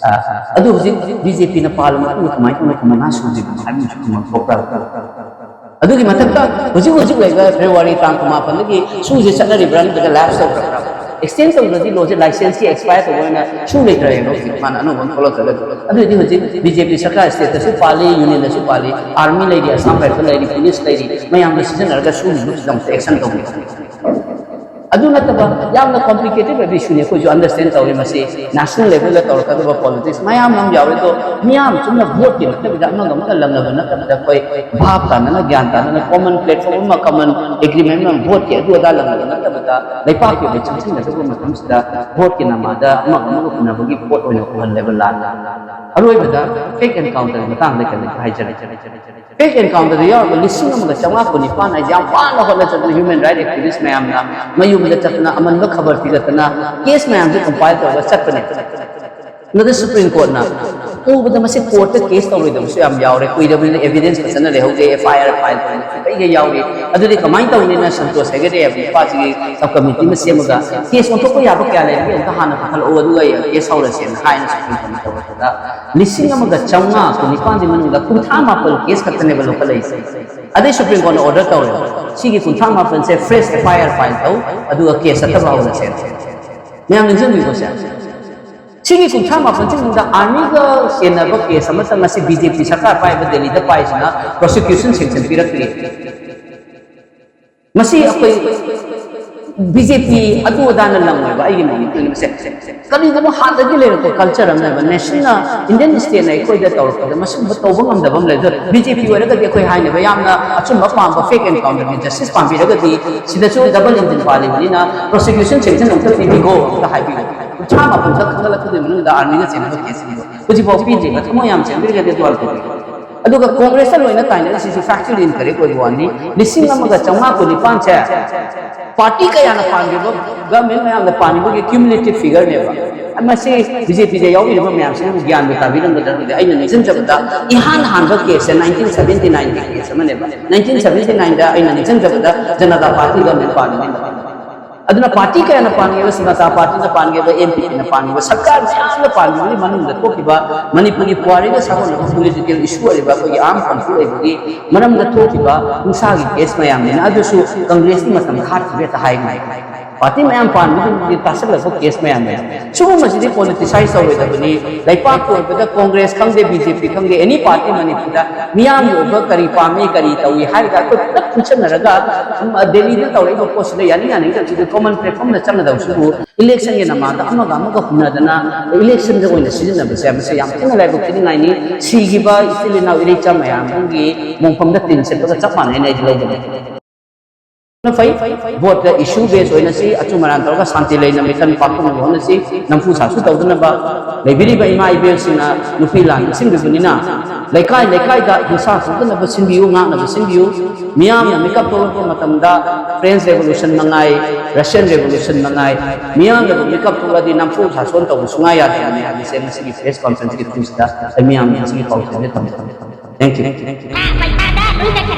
ꯑꯗꯨ ꯍꯧꯖꯤꯛ ꯕꯤ ꯖꯦ ꯄꯤꯅ ꯄꯥꯜꯂ ꯃꯇꯨꯡꯗ ꯀꯃꯥꯏꯅ ꯇꯧꯅ ꯀꯨꯟꯃꯉꯥ ꯁꯨꯗ꯭ꯔꯤꯕꯅꯣ ꯍꯥꯏꯕ ꯑꯃꯁꯨ ꯈꯪꯐꯝ ꯊꯣꯛꯇꯕ꯫ ꯑꯗꯨꯒꯤ ꯃꯊꯛꯇ ꯍꯧꯖꯤꯛ ꯍꯧꯖꯤꯛ ꯂꯩꯕ ꯐꯦꯕ꯭ꯔꯨꯋꯥꯔꯤ ꯇꯥꯡ ꯀꯨꯟꯃꯥꯄꯟꯗꯒꯤ ꯁꯨꯁꯦ ꯆꯠꯅꯔꯤꯕ꯭ꯔꯥ ꯅꯠꯇ꯭ꯔꯒ ꯂꯦꯞꯁ ꯇꯧꯈ꯭ꯔꯕ꯭ꯔꯥ? ꯑꯦꯛꯁꯇꯦꯟ ꯇꯧꯗ꯭ꯔꯗꯤ ꯂꯣꯁꯦ ꯂꯥꯏꯁꯦꯟꯁꯀꯤ ꯑꯦꯛꯁꯄꯥꯌꯔ ꯇꯧꯕ ꯑꯣꯏꯅ ꯁꯨ ꯂꯩꯇ꯭ꯔꯦꯕ ꯍꯧꯖꯤꯛ ꯃꯥꯅ ꯑꯅꯧꯕ ꯑꯃ ꯊꯣꯛꯂꯛꯇ꯭ꯔꯒꯗꯤ꯫ ꯑꯗꯨ ꯑꯣꯏꯗꯤ ꯍꯧꯖꯤꯛ ꯕꯤ ꯖꯦ ꯄꯤ ꯁꯔꯀꯥꯔ ꯁ꯭ꯇꯦꯠꯇꯁꯨ ꯄꯥꯜꯂꯤ, ꯌꯨꯅꯤꯌꯟꯗꯁꯨ ꯄꯥꯜꯂꯤ, ꯑꯥꯔꯃꯤ ꯂꯩꯔꯤ, ꯑꯁꯥꯝ ꯔꯥꯏꯐꯜ ꯂꯩꯔꯤ, ꯄꯨꯂꯤꯁ ꯂꯩꯔꯤ, ꯃꯌꯥꯝꯗ ꯁꯤꯖꯤꯟꯅꯔꯒ ꯁꯨꯒꯤ ꯃꯍꯨꯠꯁꯤꯗ ꯑꯃꯨꯛꯇ ꯑꯦꯛꯁꯟ ꯇꯧꯕꯤꯕ꯫ ꯑꯗꯨ ꯅꯠꯇꯕ ꯌꯥꯝꯅ ꯀꯣꯝꯄ꯭ꯂꯤꯀꯦꯇꯦꯠ ꯑꯣꯏꯕ ꯏꯁꯨꯅꯤ, ꯑꯩꯈꯣꯏꯁꯨ ꯑꯟꯗꯔꯁꯇꯦꯟ ꯇꯧꯔꯤ꯫ ꯃꯁꯤ ꯅꯦꯁꯅꯦꯜ ꯂꯦꯚꯦꯜꯗ ꯇꯧꯔꯛꯀꯗꯕ ꯄꯣꯂꯤꯇꯤꯛꯁ ꯃꯌꯥꯝ ꯑꯃ ꯌꯥꯎꯔꯦ꯫ ꯑꯗꯣ ꯃꯤꯌꯥꯝ ꯆꯨꯝꯅ ꯚꯣꯠꯀꯤ ꯅꯠꯇꯕꯤꯗ ꯑꯃꯒ ꯑꯃꯒ ꯂꯪꯅꯕ ꯅꯠꯇꯕꯤꯗ ꯑꯩꯈꯣꯏ ꯚꯥꯞ ꯇꯥꯅꯅ, ꯒ꯭ꯌꯥꯟ ꯇꯥꯅꯅ, ꯀꯣꯃꯟ ꯄ꯭ꯂꯦꯠꯐꯣꯔꯝ ꯑꯃ, ꯀꯃꯟ ꯑꯦꯒ꯭ꯔꯤꯃꯦꯟ ꯑꯃ, ꯚꯣꯠꯀꯤ ꯑꯗꯨ ꯑꯗꯥ ꯂꯪꯅꯕ ꯅꯠꯇꯕꯗ ꯂꯩꯄꯥꯛꯀꯤ ꯑꯣꯏꯕ ꯆꯪꯁꯤꯟꯒꯗꯕ ꯃꯇꯝꯁꯤꯗ ꯚꯣꯠꯀꯤ ꯅꯃꯥꯗ ꯑꯃꯒ ꯑꯃꯒ ꯎꯅꯕꯒꯤ ꯄꯣꯠ ꯑꯣꯏꯅ ꯎꯍꯜꯂꯦꯕ ꯂꯥꯟ꯫ ꯑꯔꯣꯏꯕꯗ ꯐꯦꯛ ꯑꯦꯟꯀꯥꯎꯟꯇꯔꯒꯤ ꯃꯇꯥꯡꯗ ꯀꯩꯅꯣ ꯍꯥꯏꯖꯔꯛꯀꯦ꯫ ꯐꯦꯛ ꯑꯦꯟꯀꯥꯎꯟꯇꯔꯗ ꯌꯥꯎꯔꯕ ꯂꯤꯁꯤꯡ ꯑꯃꯒ ꯆꯥꯝꯃꯉꯥ ꯀꯨꯟꯅꯤꯄꯥꯟ ꯍꯥꯏꯁꯦ ꯌꯥꯝ ꯋꯥꯅ ꯍꯣꯠꯅꯖꯗꯅ ꯍ꯭ꯌꯨꯃꯦꯟ ꯔꯥꯏꯠ ꯑꯦꯛꯇꯤꯚꯤꯁ ꯃꯌꯥꯝꯅ ꯃꯌꯨꯝꯗ ꯆꯠꯇꯅ ꯑꯃꯟꯕ ꯈꯕꯔ ꯄꯤꯔꯛꯇꯅ ꯀꯦꯁ ꯃꯌꯥꯝꯁꯦ ꯀꯝꯄꯥꯏꯜ ꯇꯧꯔꯒ ꯆꯠꯄꯅꯦ꯫ ꯅꯠꯇ꯭ꯔ ꯁꯨꯄ꯭ꯔꯤꯝ ꯀꯣꯔꯠꯅ ꯎꯕꯗ ꯃꯁꯤ ꯀꯣꯔꯠꯇ ꯀꯦꯁ ꯇꯧꯔꯣꯏꯗꯕꯁꯨ ꯌꯥꯝ ꯌꯥꯎꯔꯦ, ꯀꯨꯏꯔꯕꯅꯤꯅ ꯑꯦꯚꯤꯗꯦꯟꯁ ꯐꯖꯅ ꯂꯩꯍꯧꯗꯦ, ꯑꯦꯐ ꯑꯥꯏ ꯑꯥꯔ ꯐꯥꯏꯜ ꯇꯧꯔꯤꯕ ꯀꯩꯀꯩ ꯌꯥꯎꯔꯤ꯫ ꯑꯗꯨꯗꯤ ꯀꯃꯥꯏꯅ ꯇꯧꯅꯤꯅ ꯁꯟꯇꯣꯁ ꯍꯦꯒꯗꯦ ꯍꯥꯏꯕ ꯅꯨꯄꯥꯁꯤꯒꯤ ꯁꯕ ꯀꯃꯤꯇꯤ ꯑꯃ ꯁꯦꯝꯃꯒ ꯀꯦꯁ ꯑꯣꯟꯊꯣꯛꯄ ꯌꯥꯕ ꯀꯌꯥ ꯂꯩꯔꯤꯒꯦ ꯑꯝꯇ ꯍꯥꯟꯅ ꯄꯨꯈꯠꯂꯛꯑꯣ, ꯑꯗꯨꯒ ꯑꯩ ꯀꯦꯁ ꯍꯧꯔꯁꯦꯅ ꯍꯥꯏꯅ ꯁꯨꯄ꯭ꯔꯤꯝ ꯀꯣꯔꯠꯅ ꯇꯧꯔꯛꯄꯗ ꯂꯤꯁꯤꯡ ꯑꯃꯒ ꯆꯥꯝꯃꯉꯥ ꯀꯨꯟꯅꯤꯄꯥꯟꯁꯤ ꯃꯅꯨꯡꯗ ꯀꯨꯟꯊ꯭ꯔꯥ ꯃꯥꯄꯜ ꯀꯦꯁ ꯈꯛꯇꯅꯦꯕ ꯂꯧꯈꯠꯂꯛꯏꯁꯦ꯫ ꯑꯗꯩ ꯁꯨꯄ꯭ꯔꯤꯝ ꯀꯣꯔꯠꯅ ꯑꯣꯔꯗꯔ ꯇꯧꯔꯦ, ꯁꯤꯒꯤ ꯀꯨꯟꯊ꯭ꯔꯥ ꯃꯥꯄꯜꯁꯦ ꯐ꯭ꯔꯦꯁ ꯑꯦꯐ ꯑꯥꯏ ꯑꯥꯔ ꯐꯥꯏꯜ ꯇꯧ, ꯑꯗꯨꯒ ꯀꯦꯁ ꯑꯇꯕ ꯍꯧꯔꯁꯦ꯫ ꯃꯌꯥꯝ ꯅꯤꯡꯁꯤꯡꯕꯤꯀꯣ ꯁꯦ, ꯁꯤꯒꯤ ꯀꯨꯟꯊ꯭ꯔꯥ ꯃꯥꯄꯜꯁꯤ ꯃꯅꯨꯡꯗ ꯑꯥꯔꯃꯤꯒ ꯆꯦꯟꯅꯕ ꯀꯦꯁ ꯑꯃꯇ ꯉꯁꯤ ꯕꯤ ꯖꯦ ꯄꯤ ꯁꯔꯀꯥꯔ ꯄꯥꯏꯕ ꯗꯦꯜꯂꯤꯗ ꯄꯥꯏꯁꯤꯅ ꯄ꯭ꯔꯣꯁꯤꯀ꯭ꯌꯨꯁꯟ ꯁꯦꯡꯁꯟ ꯄꯤꯔꯛꯇ꯭ꯔꯤ꯫ ꯃꯁꯤ ꯑꯩꯈꯣꯏ ꯕꯤ ꯖꯦ ꯄꯤ ꯑꯗꯨ ꯑꯗꯥꯅ ꯂꯝꯃꯣꯏꯕ, ꯑꯩꯒꯤ ꯃꯣꯠꯇꯗꯤ ꯃꯁꯦ ꯀꯔꯤꯒꯨꯝꯕ ꯍꯥꯟꯅꯗꯒꯤ ꯂꯩꯔꯛꯄ ꯀꯜꯆꯔ ꯑꯃꯅꯦꯕ꯫ ꯅꯦꯁꯟꯅ, ꯏꯟꯗꯤꯌꯟ ꯁ꯭ꯇꯦꯠꯅ ꯑꯩꯈꯣꯏꯗ ꯇꯧꯔꯛꯄꯗ ꯃꯁꯤꯒꯨꯝꯕ ꯇꯧꯕ ꯉꯝꯗꯕ ꯑꯃ ꯂꯩ꯫ ꯑꯗꯣ ꯕꯤ ꯖꯦ ꯄꯤ ꯑꯣꯏꯔꯒꯗꯤ ꯑꯩꯈꯣꯏ ꯍꯥꯏꯅꯦꯕ, ꯌꯥꯝꯅ ꯑꯆꯨꯝꯕ ꯄꯥꯝꯕ, ꯐꯦꯛ ꯑꯦꯟꯀꯥꯎꯟꯇꯔꯒꯤ ꯖꯁꯇꯤꯁ ꯄꯥꯝꯕꯤꯔꯒꯗꯤ ꯁꯤꯗꯁꯨ ꯗꯕꯜ ꯏꯟꯖꯤꯟ ꯄꯥꯜꯂꯤꯕꯅꯤꯅ ꯄ꯭ꯔꯣꯁꯤꯀ꯭ꯌꯨꯁꯟ ꯁꯦꯡꯁꯟ ꯑꯃꯨꯛꯇ ꯄꯤꯕꯤꯈꯣ ꯑꯝꯇ ꯍꯥꯏꯕꯤꯌꯨ꯫ ꯀꯨꯟꯊ꯭ꯔꯥ ꯃꯥꯄꯜ ꯈꯛ ꯈꯟꯒꯠꯂꯛꯄꯗꯨꯒꯤ ꯃꯅꯨꯡꯗ ꯑꯥꯔꯃꯤꯅ ꯆꯦꯟꯅꯕ ꯀꯦꯁꯁꯤꯡꯗꯣ ꯍꯧꯖꯤꯛꯐꯥꯎ ꯄꯤꯗ꯭ꯔꯤꯕ, ꯊꯃꯣꯏ ꯌꯥꯝ ꯆꯦꯟꯕꯤꯔꯒꯗꯤ ꯑꯗꯨ ꯍꯥꯟꯅ ꯇꯧꯕꯤꯌꯨ꯫ ꯑꯗꯨꯒ ꯀꯣꯡꯒ꯭ꯔꯦꯁꯇ ꯂꯣꯏꯅ ꯇꯥꯏꯅꯔꯤꯁꯤꯁꯨ factually incorrect ꯑꯣꯏꯕ ꯋꯥꯅꯤ꯫ ꯂꯤꯁꯤꯡ ꯑꯃꯒ ꯆꯥꯝꯃꯉꯥ ꯀꯨꯟꯅꯤꯄꯥꯟꯁꯦ ꯄꯥꯔꯇꯤ ꯀꯌꯥꯅ ꯄꯥꯟꯈꯤꯕ, ꯒꯃꯦꯟ ꯃꯌꯥꯝꯅ ꯄꯥꯟꯈꯤꯕꯒꯤ cumulative figureꯅꯦꯕ꯫ ꯃꯁꯤ ꯕꯤ ꯖꯦ ꯄꯤꯗ ꯌꯥꯎꯕꯤꯔꯤꯕ ꯃꯌꯥꯝꯁꯤꯅꯕꯨ ꯒ꯭ꯌꯥꯟꯕꯨ ꯇꯥꯕꯤꯔꯝꯒꯗ꯭ꯔꯥ ꯈꯪꯗꯦ꯫ ꯑꯩꯅ ꯅꯤꯡꯁꯤꯡꯖꯕꯗ ꯏꯍꯥꯟ ꯍꯥꯟꯕ caseꯁꯦ nineteen seventy nineꯒꯤ case ꯑꯃꯅꯦꯕ꯫ Nineteen seventy nineꯗ ꯑꯩꯅ ꯅꯤꯡꯁꯤꯡꯖꯕꯗ ꯖꯅꯇꯥ ꯄꯥꯔꯇꯤ ꯒꯃꯦꯟ ꯄꯥꯟꯕꯅꯦꯕ꯫ ꯑꯗꯨꯅ ꯄꯥꯔꯇꯤ ꯀꯌꯥꯅ ꯄꯥꯟꯈꯤꯕ, ꯖꯅꯇꯥ ꯄꯥꯔꯇꯤꯅ ꯄꯥꯟꯈꯤꯕ, ꯑꯦꯟ ꯄꯤ ꯄꯤꯅ ꯄꯥꯟꯈꯤꯕ, ꯁꯔꯀꯥꯔ ꯃꯌꯥꯝꯅ ꯄꯥꯟꯈꯤꯕꯒꯤ ꯃꯅꯨꯡꯗ ꯊꯣꯛꯈꯤꯕ ꯃꯅꯤꯄꯨꯔꯒꯤ ꯄꯨꯋꯥꯔꯤꯒ ꯁꯥꯒꯣꯟꯅꯕ political issue ꯑꯣꯏꯔꯤꯕ ꯑꯩꯈꯣꯏꯒꯤ armed conflict ꯑꯣꯏꯕꯒꯤ ꯃꯔꯝꯗ ꯊꯣꯛꯈꯤꯕ ꯍꯤꯡꯁꯥꯒꯤ case ꯃꯌꯥꯝꯅꯤꯅ꯫ ꯑꯗꯨꯁꯨ ꯀꯪꯒ꯭ꯔꯦꯁꯀꯤ ꯃꯇꯝꯗ ꯍꯥꯠꯈꯤꯕ ꯍꯦꯛꯇ ꯍꯥꯏ ꯉꯝꯃꯤ꯫ ꯄꯥꯔꯇꯤ ꯃꯌꯥꯝ ꯄꯥꯟꯕꯗꯨꯗꯤ ꯇꯥꯁꯜꯂꯛꯄ case ꯃꯌꯥꯝꯅꯦ꯫ ꯁꯤꯒꯨꯝꯕꯁꯤꯗꯤ politicize ꯇꯧꯔꯣꯏꯗꯕꯅꯤ꯫ ꯂꯩꯄꯥꯛꯀꯤ ꯑꯣꯏꯕꯗ ꯀꯣꯡꯒ꯭ꯔꯦꯁ ꯈꯪꯗꯦ, ꯕꯤ ꯖꯦ ꯄꯤ ꯈꯪꯗꯦ, any party ꯃꯅꯤꯄꯨꯔꯗ ꯃꯤꯌꯥꯝꯒꯤ ꯑꯣꯏꯕ ꯀꯔꯤ ꯄꯥꯝꯃꯤ, ꯀꯔꯤ ꯇꯧꯏ ꯍꯥꯏꯔꯒ ꯑꯩꯈꯣꯏ ꯄꯨꯂꯞ ꯄꯨꯟꯁꯤꯟꯅꯔꯒ, ꯎꯝ, ꯗꯦꯜꯂꯤꯗ ꯇꯧꯔꯛꯏꯕ ꯄꯣꯠꯁꯤꯗ ꯌꯥꯅꯤꯡ ꯌꯥꯅꯤꯡꯗꯕꯁꯤꯗ common platformꯗ ꯆꯪꯒꯗꯧꯁꯤꯕꯨ electionꯒꯤ ꯅꯃꯥꯗ ꯑꯃꯒ ꯑꯃꯒ ꯍꯨꯟꯅꯗꯅ electionꯗ ꯑꯣꯏꯅ ꯁꯤꯖꯤꯟꯅꯕꯁꯦ ꯃꯁꯤ ꯌꯥꯝ ꯊꯤꯅ ꯂꯥꯏꯕꯛ ꯊꯤꯅꯤꯡꯉꯥꯏꯅꯤ꯫ ꯁꯤꯈꯤꯕ ꯏꯆꯤꯜ ꯏꯅꯥꯎ ꯏꯔꯩꯆꯥ ꯃꯌꯥꯝꯒꯤ ꯃꯣꯡꯐꯝꯗ ꯇꯤꯟ ꯁꯤꯠꯄꯒ ꯆꯞ ꯃꯥꯟꯅꯩꯅ ꯑꯩꯗꯤ ꯂꯧꯕꯅꯤ꯫ ꯐꯩ꯫ Voteꯇ issue base ꯑꯣꯏꯅꯁꯤ, ꯑꯆꯨꯝ ꯑꯔꯥꯟ ꯇꯧꯔꯒ ꯁꯥꯟꯇꯤ ꯂꯩꯅ ꯃꯤꯈꯜ ꯄꯥꯡꯊꯣꯛꯅꯕ ꯍꯣꯠꯅꯁꯤ, ꯅꯝꯐꯨ ꯁꯥꯐꯨ ꯇꯧꯗꯅꯕ꯫ ꯂꯩꯕꯤꯔꯤꯕ ꯏꯃꯥ ꯏꯕꯦꯜꯁꯤꯡꯅ ꯅꯨꯄꯤ ꯂꯥꯟ ꯁꯤꯟꯕꯤꯕꯅꯤꯅ ꯂꯩꯀꯥꯏ ꯂꯩꯀꯥꯏꯗ ꯍꯤꯡꯁꯥ ꯊꯣꯛꯇꯅꯕ ꯁꯤꯟꯕꯤꯌꯨ, ꯉꯥꯛꯅꯕ ꯁꯤꯟꯕꯤꯌꯨ꯫ ꯃꯤꯌꯥꯝꯅ ꯃꯤꯀꯞ ꯊꯣꯛꯂꯛꯄ ꯃꯇꯝꯗ French Revolution ꯃꯉꯥꯏ, Russian Revolution ꯃꯉꯥꯏ, ꯃꯤꯌꯥꯝꯅꯕꯨ ꯃꯤꯀꯞ ꯊꯣꯛꯂꯗꯤ ꯅꯝꯐꯨ ꯁꯥꯁꯣꯟ ꯇꯧꯕ ꯁꯨꯡꯌꯥ ꯌꯥꯗꯕꯅꯤ ꯍꯥꯏꯕꯁꯦ ꯉꯁꯤꯒꯤ press conferenceꯀꯤ ꯊ꯭ꯔꯨꯁꯤꯗ ꯑꯩ ꯃꯤꯌꯥꯝꯅ ꯉꯁꯤꯒꯤ ꯄꯥꯎꯖꯦꯜꯁꯦ ꯊꯝꯖꯒꯦ꯫ Thank you꯫